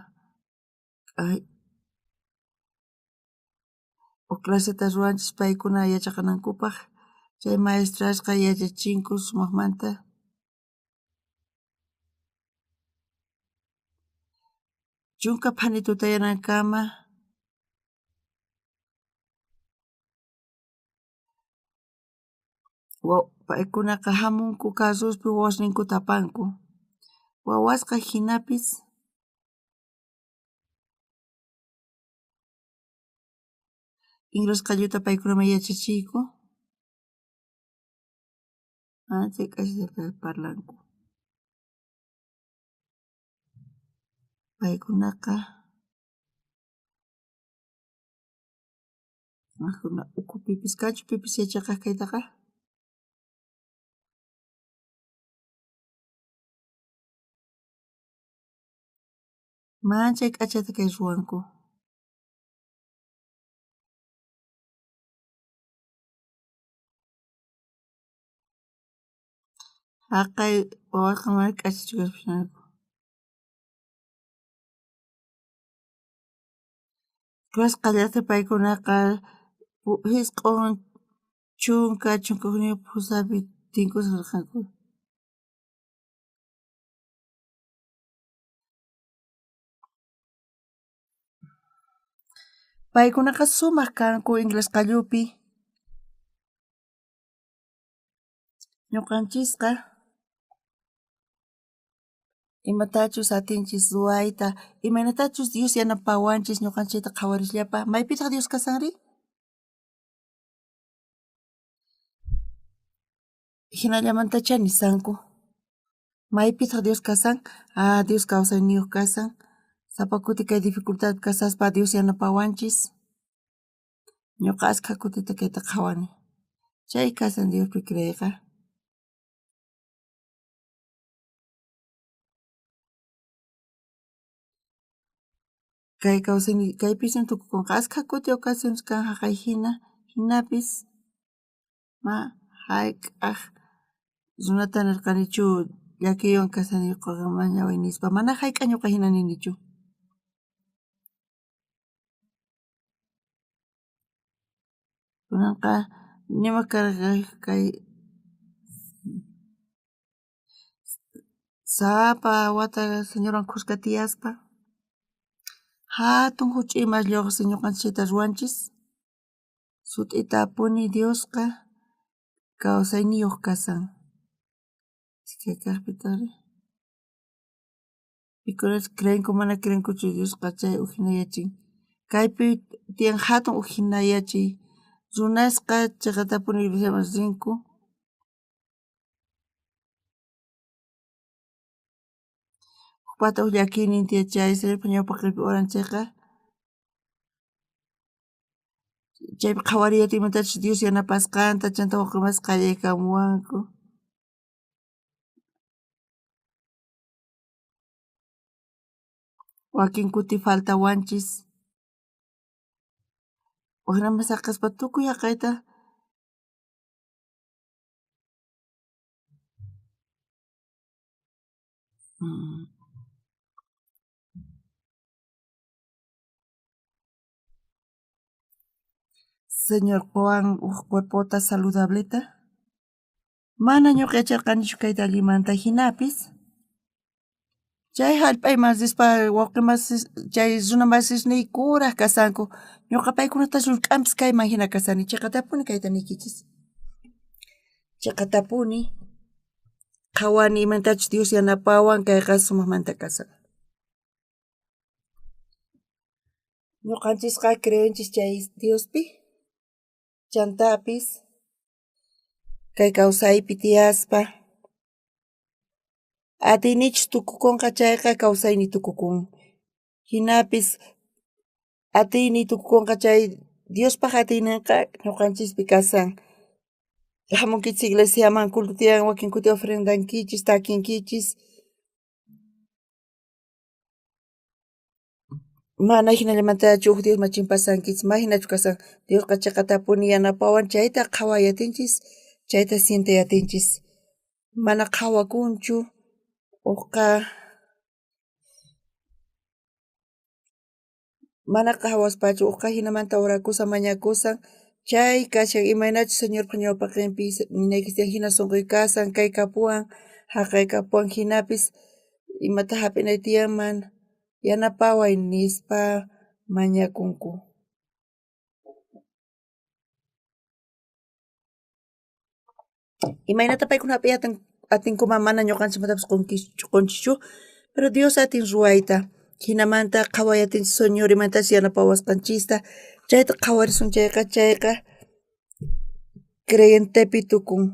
Ay uj claseta ruwanchis paykuna yachaqanankupaj chay maestrasqa yachachinku sumajmanta. Chunka phani tutayanankama paykunaqa jamunku carrospi wawasninkuta apanku. Wawasqa jinapis inglés qalluta paykunaman yachachiyku. Chay k'achita parlanku. Paykunaqa ukhupipis kanchu pipis yachaqaj kaytaqa? Manchay k'achata kay ruwanku. Jaqay wawasqa mana k'achachu kashanku. Clase qallarejtin paykunaqa jisq'on chunka, chunka ujniyoj pusajpi tinkusaj nerqanku. Paykunaqa sumaj kanku inglés qallupi. Ñuqanchisqa imatachus atinchis ruwayta, imaynatachus Dios yanapawanchis ñuqanchikta qhawarisllapa, maypitaj Dios kasanri? Jinallamantachá nisanku. Maypitaj Dios kasan? Ah, Dios kawsayniyoj kasan. Sapa kuti kay dificultadpi kasaspa Dios yanapawanchis. Ñuqa askha kutita kayta qhawani. Chay kasan Diospi creeyqa. Kay kawsayniy kaypisña tukukonqa askha kuti ocasiones kan jaqay jina, jinapis ma jayk'aj runata nerqanichu llakiywan kashani ñuqaqa mañaway nispa, mana jayk'aj ñuqa jina ninichu. Kunanqa nima karqa kay sapa wata señorwan khuska tiyaspa jatun juch'uy imas lluqsin ñuqanchis chayta ruwanchis. Sut'itapuni Diosqa kawsayniyoj kasan. Iskay kajpitajri pikunachus creenku mana creenkuchu Diosqa chay ujinayachin. Kaypi tiyan jatun ujinayachiy. Runasqa cheqatapuni iglesiaman rinku. Ujpata uj llakiynin tiyan chay Señorpa ñawpaqenpi oran chayqa chaypi qhawariyta imatachus Dios yanapasqanta chanta wawqe masis qallaykamuwanku. Wakin kuti faltawanchis. Wajnaman saqespa tukuy jaqayta Señor qowan uj cuerpota saludableta. Mana ñuqa yacharqanichu kayta allinmanta jinapis chay jallp'ayman rispa wawqe masis chay runa masisniy kuraj kasanku ñuqa paykunata sullk'anpis kayman jina kasani cheqatapuni kayta niykichis. Cheqatapuni qhawani imatachus Dios yanapawan kayqa sumajmanta kasan. Ñuqanchisqa creenchis chay Diospi chantapis kay kawsaypi tiyaspa atiynichus tukukonqa chayqa kawsayniy tukukun. Jinapis atiyniy tukukonqa chay Diospaj atiynenqa ñuqanchispi kasan. Jamunkichis iglesiaman culto tiyan wakin kuti ofrendankichis takinkichis. Mana jinallamantachu uj Diosman chimpasankichis, ma jinachu kasan. Diosqa cheqatapuni yanapawan chayta qhaway atinchis, chayta sientey atinchis. Mana qhawakunchu ujqa mana qhawaspachu ujqa jinamanta orakusan mañakusan chay kashan imaynachus Señorpa ñawpaqenpi ninaykis tiyan jina sonqoy kasan kay kapuwan jaqay kapuwan jinapis imata jap'inay tiyan mana yanapaway nispa mañakunku. Imaynata paykuna jap'iy atinkuman mana ñuqanchikmantapis qunchischu, pero Dios atin ruwayta. Jinamanta qhaway atinchis Señor imatachus yanapawasqanchista, chayta qhawarisun chayqa, chayqa creyentepi tukun.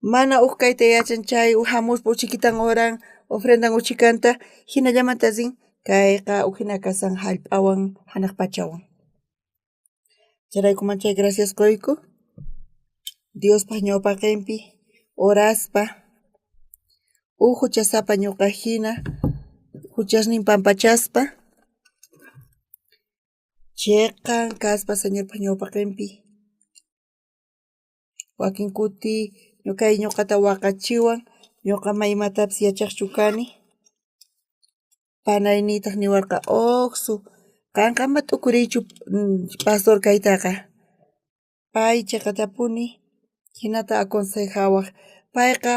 Mana uj kayta yachan chay jamuspa uchikitan oran, ofrendan uchikanta, jinallamanta rin, kayqa ujina kasan jallp'awan janaj pachawan. Chayrayku manchay gracias qoyku Diospaj ñawpaqenpi oraspa uj juchasapa ñuqa jina juchasnin pampachaspa cheqan kaspa Señorpa ñawpaqenpi wakin kuti kay ñuqata waqachiwan ñuqa ma imatapis yachaqchu kani panayniytaj niwarqa Oqsu qanqa ama t'ukuriychu pastor kaytaqa pay cheqatapuni jinata aconsejawaj payqa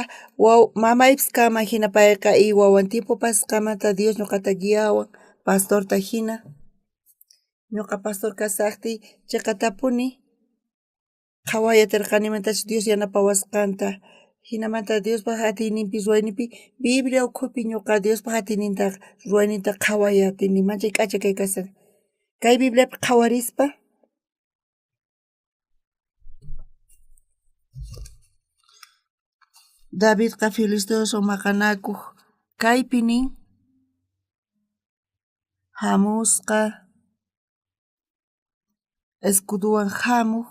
mamaypis kanman jina payqa y wawan tiempo pasasqanmanta Dios ñuqata guiawan pastorta jina ñuqa pastor kasajtiy cheqatapuni qhaway aterqani imatachus Dios yanapawasqanta jinamanta Diospaj atiyninpi ruwayninpi Biblia ukhupi ñuqa Diospaj atiyninta ruwayninta qhaway atini manchay k'acha kay kasan kay Bibliapi qhawarispa Davidqa filisteoswan maqanakoj kaypi nin jamusqa escudowan jamoj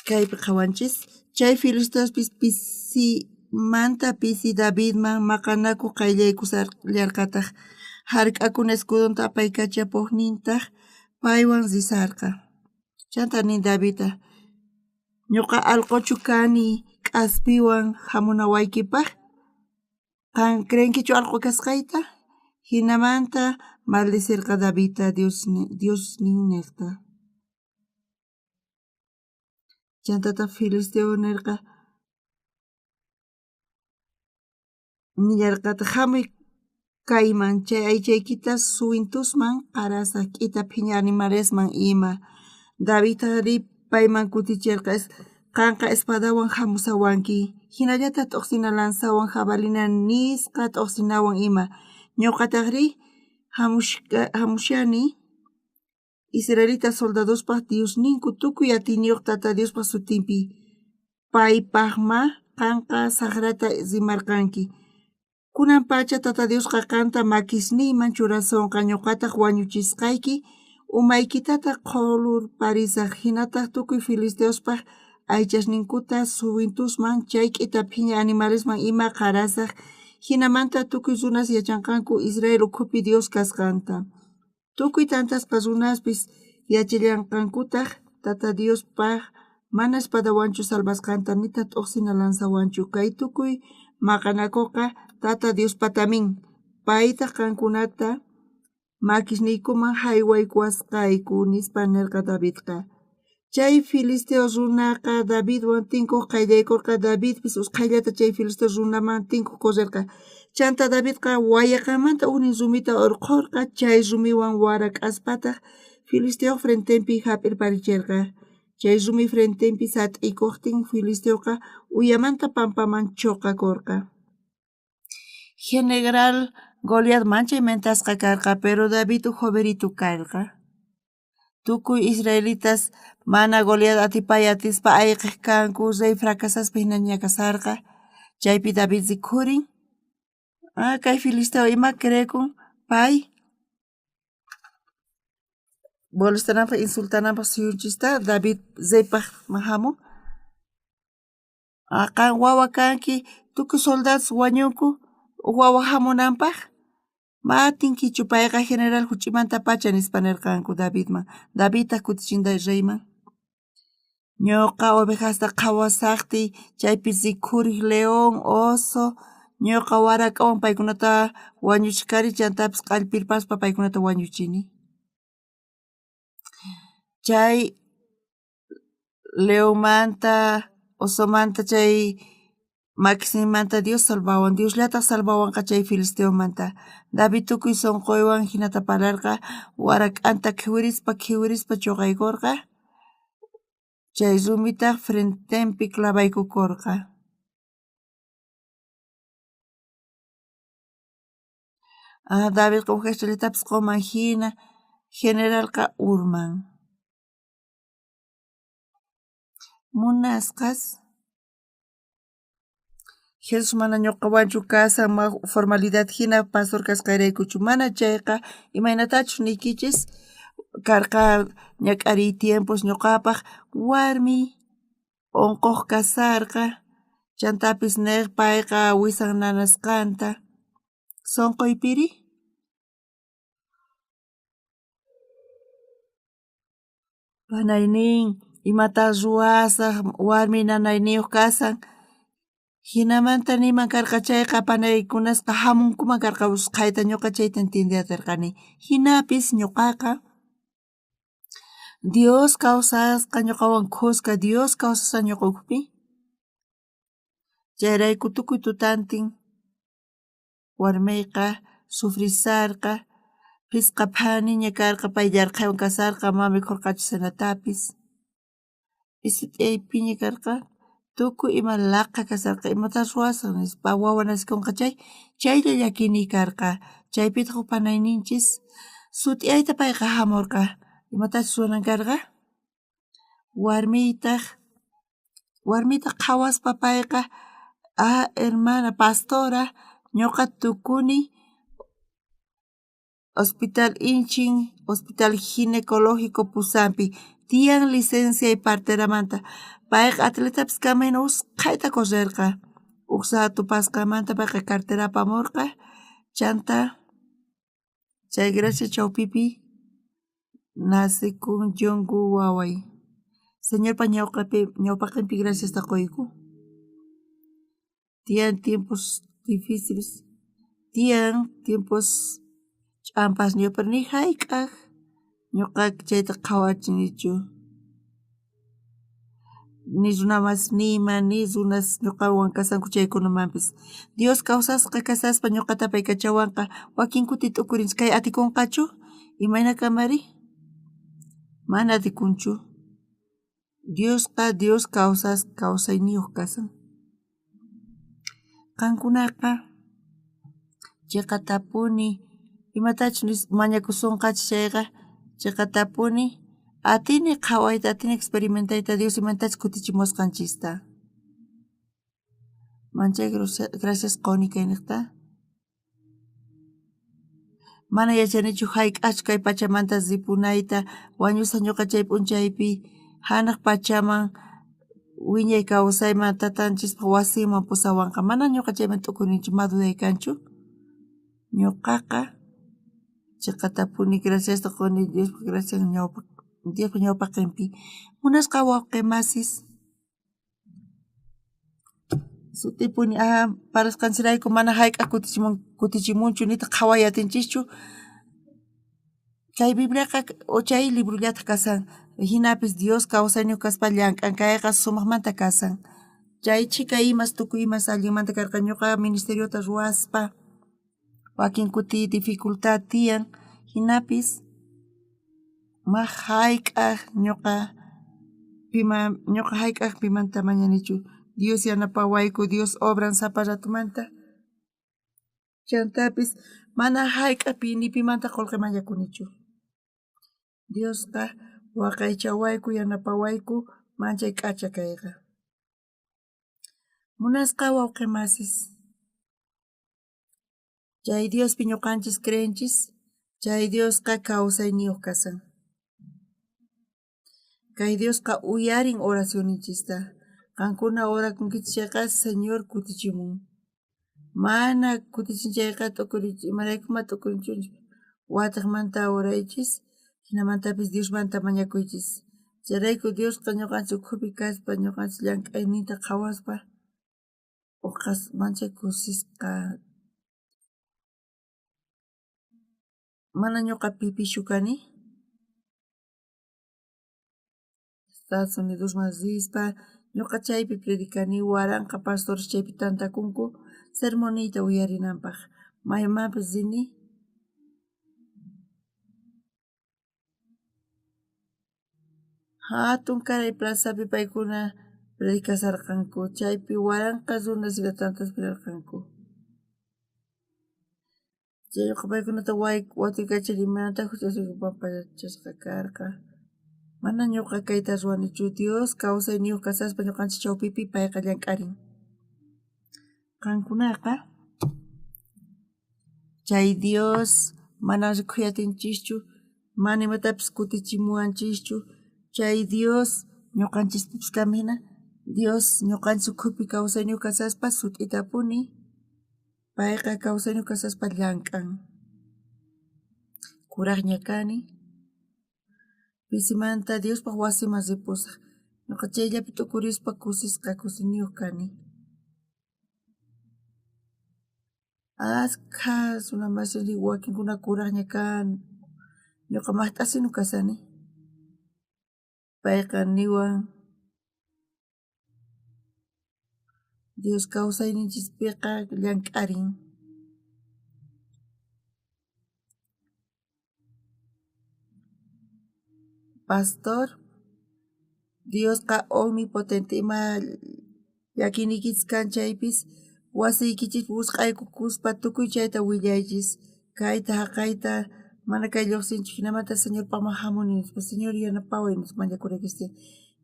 kaypi qhawanchis chay filisteospis pisimanta pisi Davidman maqanakoj qayllaykushallarqataj jark'akuna escudonta apaykachapojnintaj paywan risarqa. Chanta nin Davidta ñuqa alqochu kani k'aspiwan jamunawaykipaj qan creenkichu alqo kasqayta jinamanta maldicerqa Davidta Diosninnejta. Chantataj filisteo nerqa nillarqataj jamuy kayman chay aychaykita suwintusman qarasaj k'ita phiña animalesman ima. Davidtajrí payman kuticherqa qanqa espadawan jamusawanki jinallataj t'ojsina lanzawan jabalina nisqa t'ojsinawan ima. Ñuqatajrí jamushani israelita soldadospaj Diosninku tukuy atiyniyoj Tata Diospaj sutinpi. Paypajma qanqa sajrata rimarqanki. Kunan pacha Tata Diosqa qanta makisniyman churasonqa ñuqataj wañuchisqayki umaykitataj qholurparisaj jinataj tukuy filisteospaj aychasninkuta suwintusman chay k'ita phiña animalesman ima qarasaj jinamanta tukuy runas yachanqanku Israel ukhupi Dios kasqanta. Tukuy tantasqa runaspis yachallanqankutaj Tata Diospaj mana espadawanchu salvasqanta nitaj t'ojsina lanzawanchu. Kay tukuy maqanakoqa Tata Diospatamin paytaj qankunata makisniykuman jaywaykuwasqayku nispa nerqa Davidqa. Chay filisteo runaqa Davidwan tinkoj qayllaykorqa Davidpis usqhayllata chay filisteo runaman tinkoj correrqa. Chanta Davidqa wayaqanmanta ujnin rumita orqhorqa chay rumiwan warak'aspataj filisteoj frentenpi jap'irparicherqa. Chay rumi frentenpi sat'ikojtin filisteoqa uyamanta pampaman choqakorqa. General Goliat manchay mentasqa karqa pero David uj joverito karqa. Tukuy israelitas mana Goliat atipay atispa ayqej kanku rey fracasaspa jinaña kasarqa. Chaypi David rikhurin kay filisteo ima creekun pay Molestananpaj, insultananpaj suyunchista David reypaj jamun. Qan wawa kanki, tukuy soldados wañunku wawa jamunanpaj. Ma atinkichu payqa general juch'imantapacha nispa nerqanku Davidman. Davidtaj kutichinta reyman. Ñuqa ovejasta qhawasajtiy chaypi rikhurej león, oso, ñuqa warak'awan paykunata wañuchikani chantapis q'allpirpaspa paykunata wañuchini. Chay leonmanta, osomanta chay makisninmanta Dios salvawan, Diosllataj salvawanqa chay filisteomanta. David tukuy sonqoywan jinata parlarqa, warak'anta khiwirispa khiwirispa choqaykorqa, chay rumitaj frentenpi clavaykukorqa. Davidqa uj estrellatapis qoman jina, generalqa urman. Munasqas, Jesús mana ñuqawanchu kasan ma formalidad jina pastor kasqayraykuchu, mana chayqa imaynatachus niykichis karqa ñak'ariy tiempos ñuqapaj warmiy onqoj kasarqa, chantapis nej payqa wisan nanasqanta. Sonqoypiri? Panay nin, imatá ruwasaj warmiy nanayniyoj kasan. Jinamanta niyman karqa chayqa panaykunasqa jamunkuman karqa usqhayta ñuqa chayta entiende aterqani. Jinapis ñuqaqa Dios kawsasqa ñuqawan khuska, Dios kawsasqa ñuqa ukhupi. Chayrayku tukuy tutantin warmiyqa sufrisarqa, phisqa phaniña karqa, pay yarqhaywan kasarqa, mana mikhorqachu cenatapis. Isut'aypiña karqa, tukuy ima laqha kasarqa, imatá ruwasaj nispa, wawa nacikonqa chay, chaylla llakiyniy karqa. Chaypitaj uj panayninchis sut'iyayta payqa jamorqa, imatachus ruwanan karqa. Warmiytaj, warmiyta qhawaspa payqa, ah hermana pastora, ñuqa tukuni Hospital Inchin, Hospital Ginecológico pusanpi, tiyan licenciay parteramanta. Payqa atletapis kanman jina usqhayta correrqa. Uj rato pasqanmanta payqa cartera apamorqa, chanta chay gracia chawpipi nacekun Yonku waway. Señorpa ñawpaqenpi graciasta qoyku. Tiyan tiempos difíciles, tiyan tiempos ch'ampasniyoj, pero ni jayk'aj ñuqa chayta qhawachinichu. Ni runamasniyman, ni runas ñuqawan kasanku chaykunamanpis. Dios kawsasqa kasaspa ñuqata apaykachawanqa, wakin kuti t'ukurinchis kay atikunqachu, imayna kamari? Mana atikunchu. Diosqa Dios kawsayniyoj kasan. Qankunaqa cheqatapuni imatachus mañakusonqachej chayqa cheqatapuni atini qhawayta, atini experimentayta Dios imatachus kutichimuwasqanchista. Manchay gracias qoni kaynejta. Mana yachanichu jayk'ajchu kay pachamanta ripunayta, wañusaj ñuqa chay p'unchaypi janaj pachaman wiñay kawsayman tatanchispaj wasinman pusawanqa. Mana ñuqa chayman t'ukunichu, ma duday kanchu. Ñuqaqa cheqatapuni graciasta qoni Diospaj gracian Diospa ñawpaqenpi. Munasqa wawqe masis, Sut'ipuni parlasqanchejrayku mana jayk'aj kutichimunchu nitaj qhaway atinchischu. Kay Bibliaqa chay librollataj kashan. Jinapis Dios kawsayniyoj kaspa llank'an, kayqa sumajmanta kashan. Chay chhika imas tukuy imas allinmanta karqa ñuqa ministeriota ruwaspa wakin kuti dificultad tiyan, jinapis ma jayk'aj ñuqa ñuqa jayk'aj pimanta mañanichu. Dios yanapawayku, Dios obran sapa ratomanta. Chantapis mana jayk'aj ni pimanta qolqe mañakunichu. Diosqa waqaychawayku, yanapawayku, manchay k'acha kayqa. Munasqa wawqe masis, chay Diospi ñuqanchis creenchis, chay Diosqa kawsayniyoj kasan. Kay Diosqa uyarin oracionninchista. Qankuna orakunkichis chayqa Señor kutichimun. Mana kutichin chayqa t'ukurichis, imaraykuma t'ukurinchis watejmanta oraychis, jinamantapis Diosmanta mañakuychis. Chayrayku Diosqa ñuqanchis ukhupi kaspa ñuqanchis llank'ayninta qhawaspa uqas manchay kusisqa. Mana ñuqa pipischu kani. Estados Unidosman rispa ñuqa chaypi predicani 1000 pastores chaypi tantakunku sermoniyta uyarinanpaq. Maymanpis rini Hatun karay plazapi paykuna predicasharqanku chaypi 1000 runas jina tantaspa rirqanku. Chayqa paykunata watuykachani imaynataq juchasuyku pampachasqa karqa. Mana ñuqa kayta ruwanichu Dios kawsayniyuq kasaspa ñuqanchik chawpipi payqa llank'arin. Qankunaqa chay Dios mana rikhuyatinchikchu, mana imatapis kutichimuwanchischu, chay Dios ñuqanchispipis kanman jina, Dios ñuqanchis ukhupi kawsayniyuq kasaspa sut'itapuni payqa kawsayniyuq kasaspa llank'an. Kuraqña kani, pisimanta Diospaq wasiman ripusaq, ñuqa chayllapi t'ukurispa kusisqa kusiniyuq kani. Askha runa masini wakinkuna kuraqña kan, ñuqa maqt'asinu kasani. Payqa niwan Dios kawsayninchispiqa llank'arin. Pastor, Diosqa omnipotente ima llakiyniykichis kan chaypis wasiykichis wisq'aykukuspa tukuy chayta willaychis kayta jaqayta mana kay lluqsinchu jinamanta Señorpaqman jamuni nispa Señor yanapaway nispa mañakunaykichis tiyan.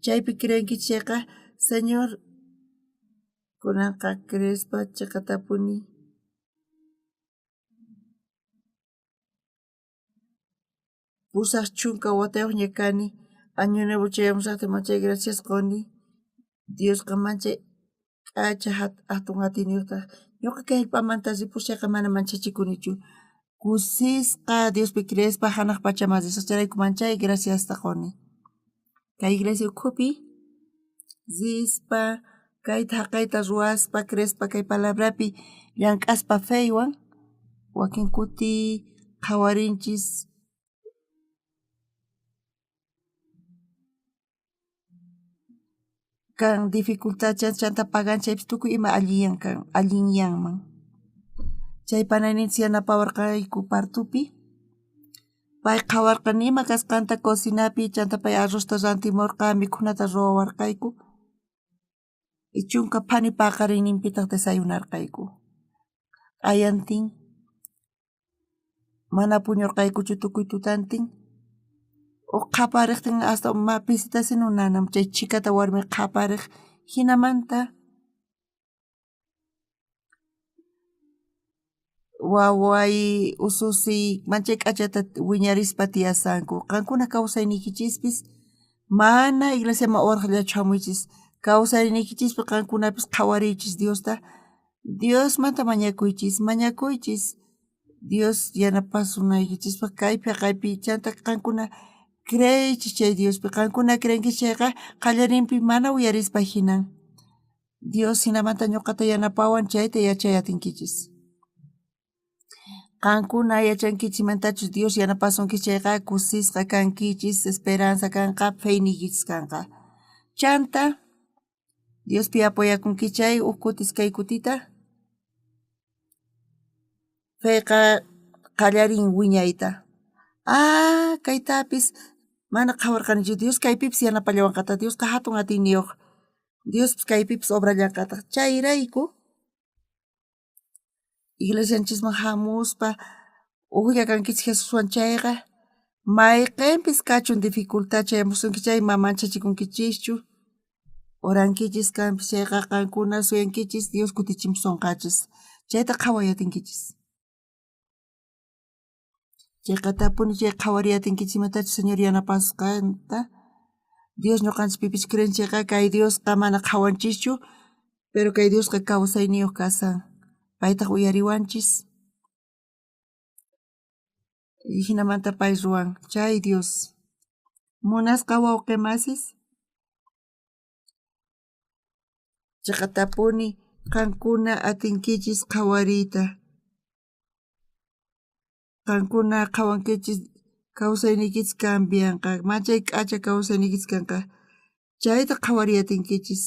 Chaypi creenkichis chayqa Señor kunanqa creespa chiqatapuni 80 watayuqña kani año nuevo chayamusaqtin manchay gracias quni Diosqa manchay k'acha hatun atiyniyuqtaq ñuqa kay jallp'amanta ripushayqa mana manchachikunichu kusisqa Diospi creespa hanaq pachaman risaq chayrayku manchay graciasta quni kay iglesia ukhupi rispa kayta jaqayta ruwaspa creespa kay palabrapi llank'aspa feywan wakin kuti qhawarinchis kan dificultad chanta pagan chaypis tukuy ima allinyan kan allinyanman chay panayninchis yanapawarqayku partupi pay qhawarqa nima kasqanta cocinapi chanta pay arrozta rantimurqa mikhunata ruwawarqayku chunka phani paqarinninpitaq desayunarqayku q'ayantin mana puñurqaykuchu tukuy tutantin uj qhapariqtin hasta pisitasinu nanan chay chhikata warmi qhapariq jinamanta waway ususiy manchay k'achata wiñarispa tiyasanku qankuna kawsayniykichispis mana iglesiaman urqllachu jamuychis kawsayniykichispi qankunapis qhawariychis Diosta Diosmanta mañakuychis mañakuychis Dios yanapasunaykichispaq kaypi jaqaypi chanta qankuna creeychis chay Diospi qankuna creenkichis chayqa qallarinpi mana uyarispa jinan Dios jinamanta ñuqata yanapawan chayta yachay atinkichis. Qankuna yachankichis imantachus Dios yanapasunkichis chayqa kusisqa kankichis, esperanza kanqa, feyniykichis kanqa. Chanta Diospi apoyakunkichis chay uj kutis kay kutita feyqa qallarin wiñayta. Ah, kaytapis mana qhawarqanichu Dios kaypipis yanapallawanqataq Diosqa hatun atiyniyuq Diospis kaypipis obrallanqataq chayrayku iglesianchisman hamuspa ujlla kankichis Jesuswan chayqa mayqenpis kachun dificultad chayamusunki chay ma manchachikunkichischu orankichis kanpis chayqa qankuna suyankichis Dios kutichimusonqachis chayta qhaway atinkichis. Chayqatapuni chay qhawariy atinkichis imatachus Señor yanapasqanta. Dios ñoqanchis pipis creen chayqa kay Diosqa mana qhawanchischu, pero kay Diosqa kawsayniyoj kasan. Paytaj uyariwanchis. Jinamanta pay ruwan chay Dios. Munasqa wawqe masis, cheqatapuni qankuna atinkichis qhawariyta. Qankuna qhawankichis kawsayniykichis cambianqa, manchay k'acha kawsayniykichis kanqa. Chayta qhawariy atinkichis.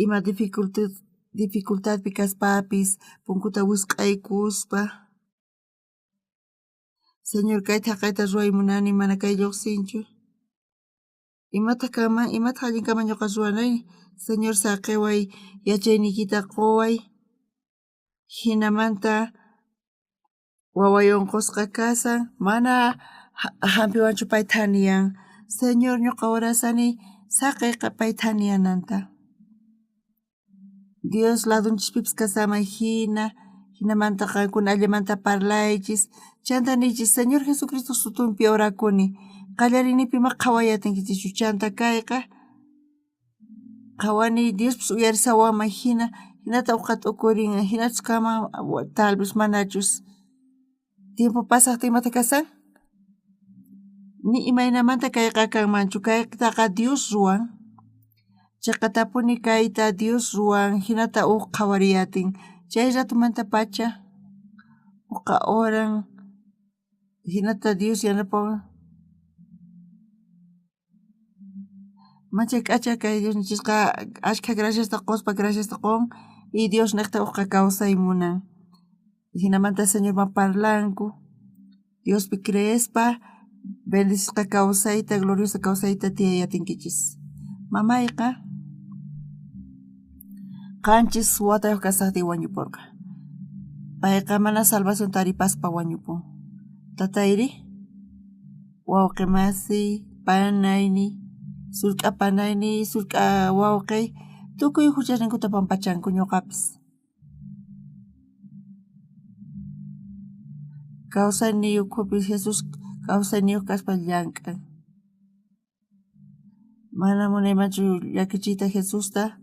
Ima dificultadpi kaspapis punkuta wisq'aykuspa, Señor kayta jaqayta ruway munani, mana kay lluqsinchu. Imataq kanman, imataq allin kanman ñuqa ruwanay? Señor saqiway, yachayniykita quway. Jinamanta waway unqusqa kasan, mana hampiwanchu pay thaniyan. Señor ñuqa orasani saqiyqa pay thaniyananta. Dios ladunchispipis kasanman jina, jinamanta qankuna allimanta parlaychis. Chanta niychis, Señor Jesucristo sutinpi orakuni. Qallariynipi ma qhaway atinkichischu. Chanta kayqa qhawani Diospis uyarisawanman jina, jinata uqa t'ukurin, jinachus kanman, tal vez manachus. Tiempo pasajtin imata kasan? Ni imaynamanta kayqa kanmanchu, kaytaqa Dios ruwan. Cheqatapuni kayta Dios ruwan, jinata uj qhawariyatin. Chay ratomantapacha uqa oran, jinata Dios yanapawan. Manchay k'acha kay Diosninchisqa ashkha graciasta qospa graciasta qon y Dios nejta ujqa kawsay munan. Jinamanta Señorman parlanku, Diospi creespa bendecisqa kawsayta, gloriosa kawsayta tiyay atinkichis. Mamayqa 7 watayoj kasajtiy wañuporqa. Payqa mana salvación taripaspa wañupun. Tatayri wawqe masiy, panayni, sullk'a panayni, sullk'a wawqey, tukuy juchasninkuta pampachanku ñoqapis. Kawsayniy ukhupi Jesús kawsayniyoj kaspa llank'an. Mana munaymanchu llakichiyta Jesusta.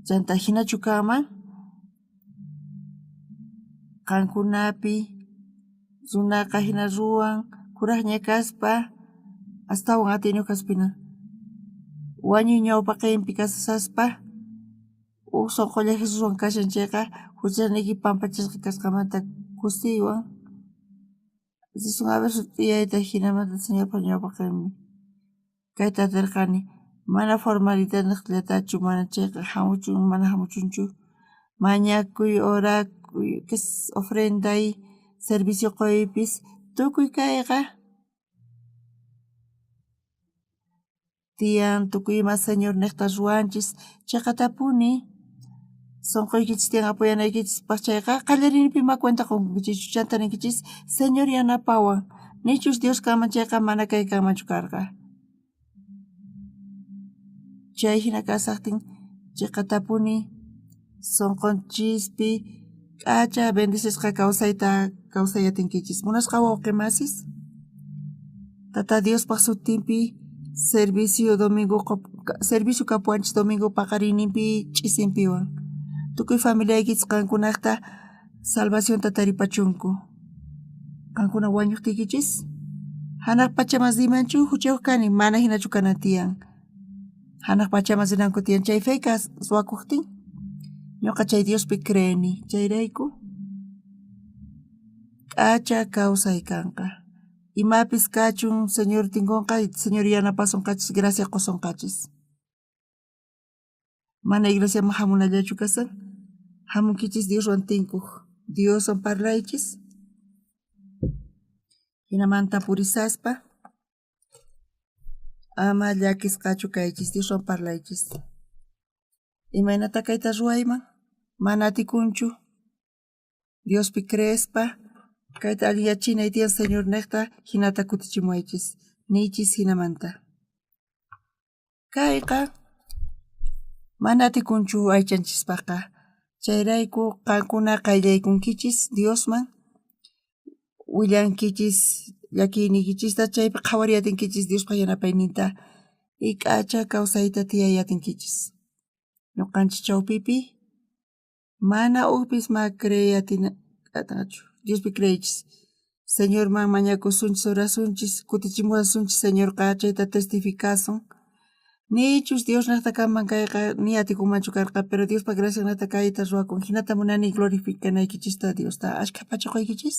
Chanta jinachu kanman qankunapi runaqa jina ruwan kurajña kaspa astawan atiyniyoj kaspina wañuy ñawpaqenpi kasaspa uj sonqolla Jesuswan kashan chayqa juchasniyki pampachasqa kasqanmanta kusiywan risun a ver sut'iyayta jinamanta Señorpa ñawpaqenpi kayta aterqani mana formalidad nejllatachu mana chayqa jamuchun mana jamuchunchu mañakuy orakuy ofrenday servicio qoypis tukuy kayqa tiyan tukuy ima Señor nejta ruwanchis cheqatapuni sonqoykichis tiyan apoyanaykichispaj chayqa qallariyninpi ma cuenta qonkichikchu chanta ninkichis Señor yanapawan nichus Dios kanman chayqa mana kay kanmanchu karqa. Chay jina kasajtin cheqatapuni sonqonchispi k'acha bendecisqa kawsayta kawsayatinkichis. Munasqa wawqe masis, Tata Diospaj sutinpi servicio domingo servicio kapuwanchis domingo paqarinninpi ch'isinpiwan. Tukuy familiaykichis qankunajta salvacionta taripachunku. Qankuna wañojtiykichis janaj pachaman riymanchu juchayoj kani, mana jinachu kanan tiyan. Janaj pachaman rinanku tiyan chay feka ruwakojtin ñoqa chay Diospi creeni. Chayrayku k'acha kawsay kanqa. Imapis kachun Señor tinkonqa, Señor yanapasonqachis, gracia qosonqachis. Mana iglesiaman jamunallachu kasan, jamunkichis Dioswan tinkuj, Dioswan parlaychis. Jinamanta purisaspa ama llakisqachu kaychis, Dioswan parlaychis. Imaynata kayta ruwayman? Mana atikunchu. Diospi creespa kayta allinyachinay tiyan Señor nejta jinata kutichimuwaychis, niychis jinamanta. Kayqa mana atikunchu aychanchispajqa. Chayrayku qankuna qayllaykunkichis Diosman. Willankichis llakiyniykichista chaypi qhawariy atinkichis Diospa yanapayninta y k'acha kawsayta tiyay atinkichis. Ñuqanchis chawpipi mana ujpis ma creey atinqachu. Diospi creeychis. Señorman mañakusunchis orasunchis kutichimuwasunchis Señorqa chayta testificasun. Nichus Diosnejta kanman kayqa ni atikunmanchu karqa, pero Diospa graciannejta kayta ruwakun. Jinata munani glorificanaykichista Diosta. Ashkha pacha qoykichis.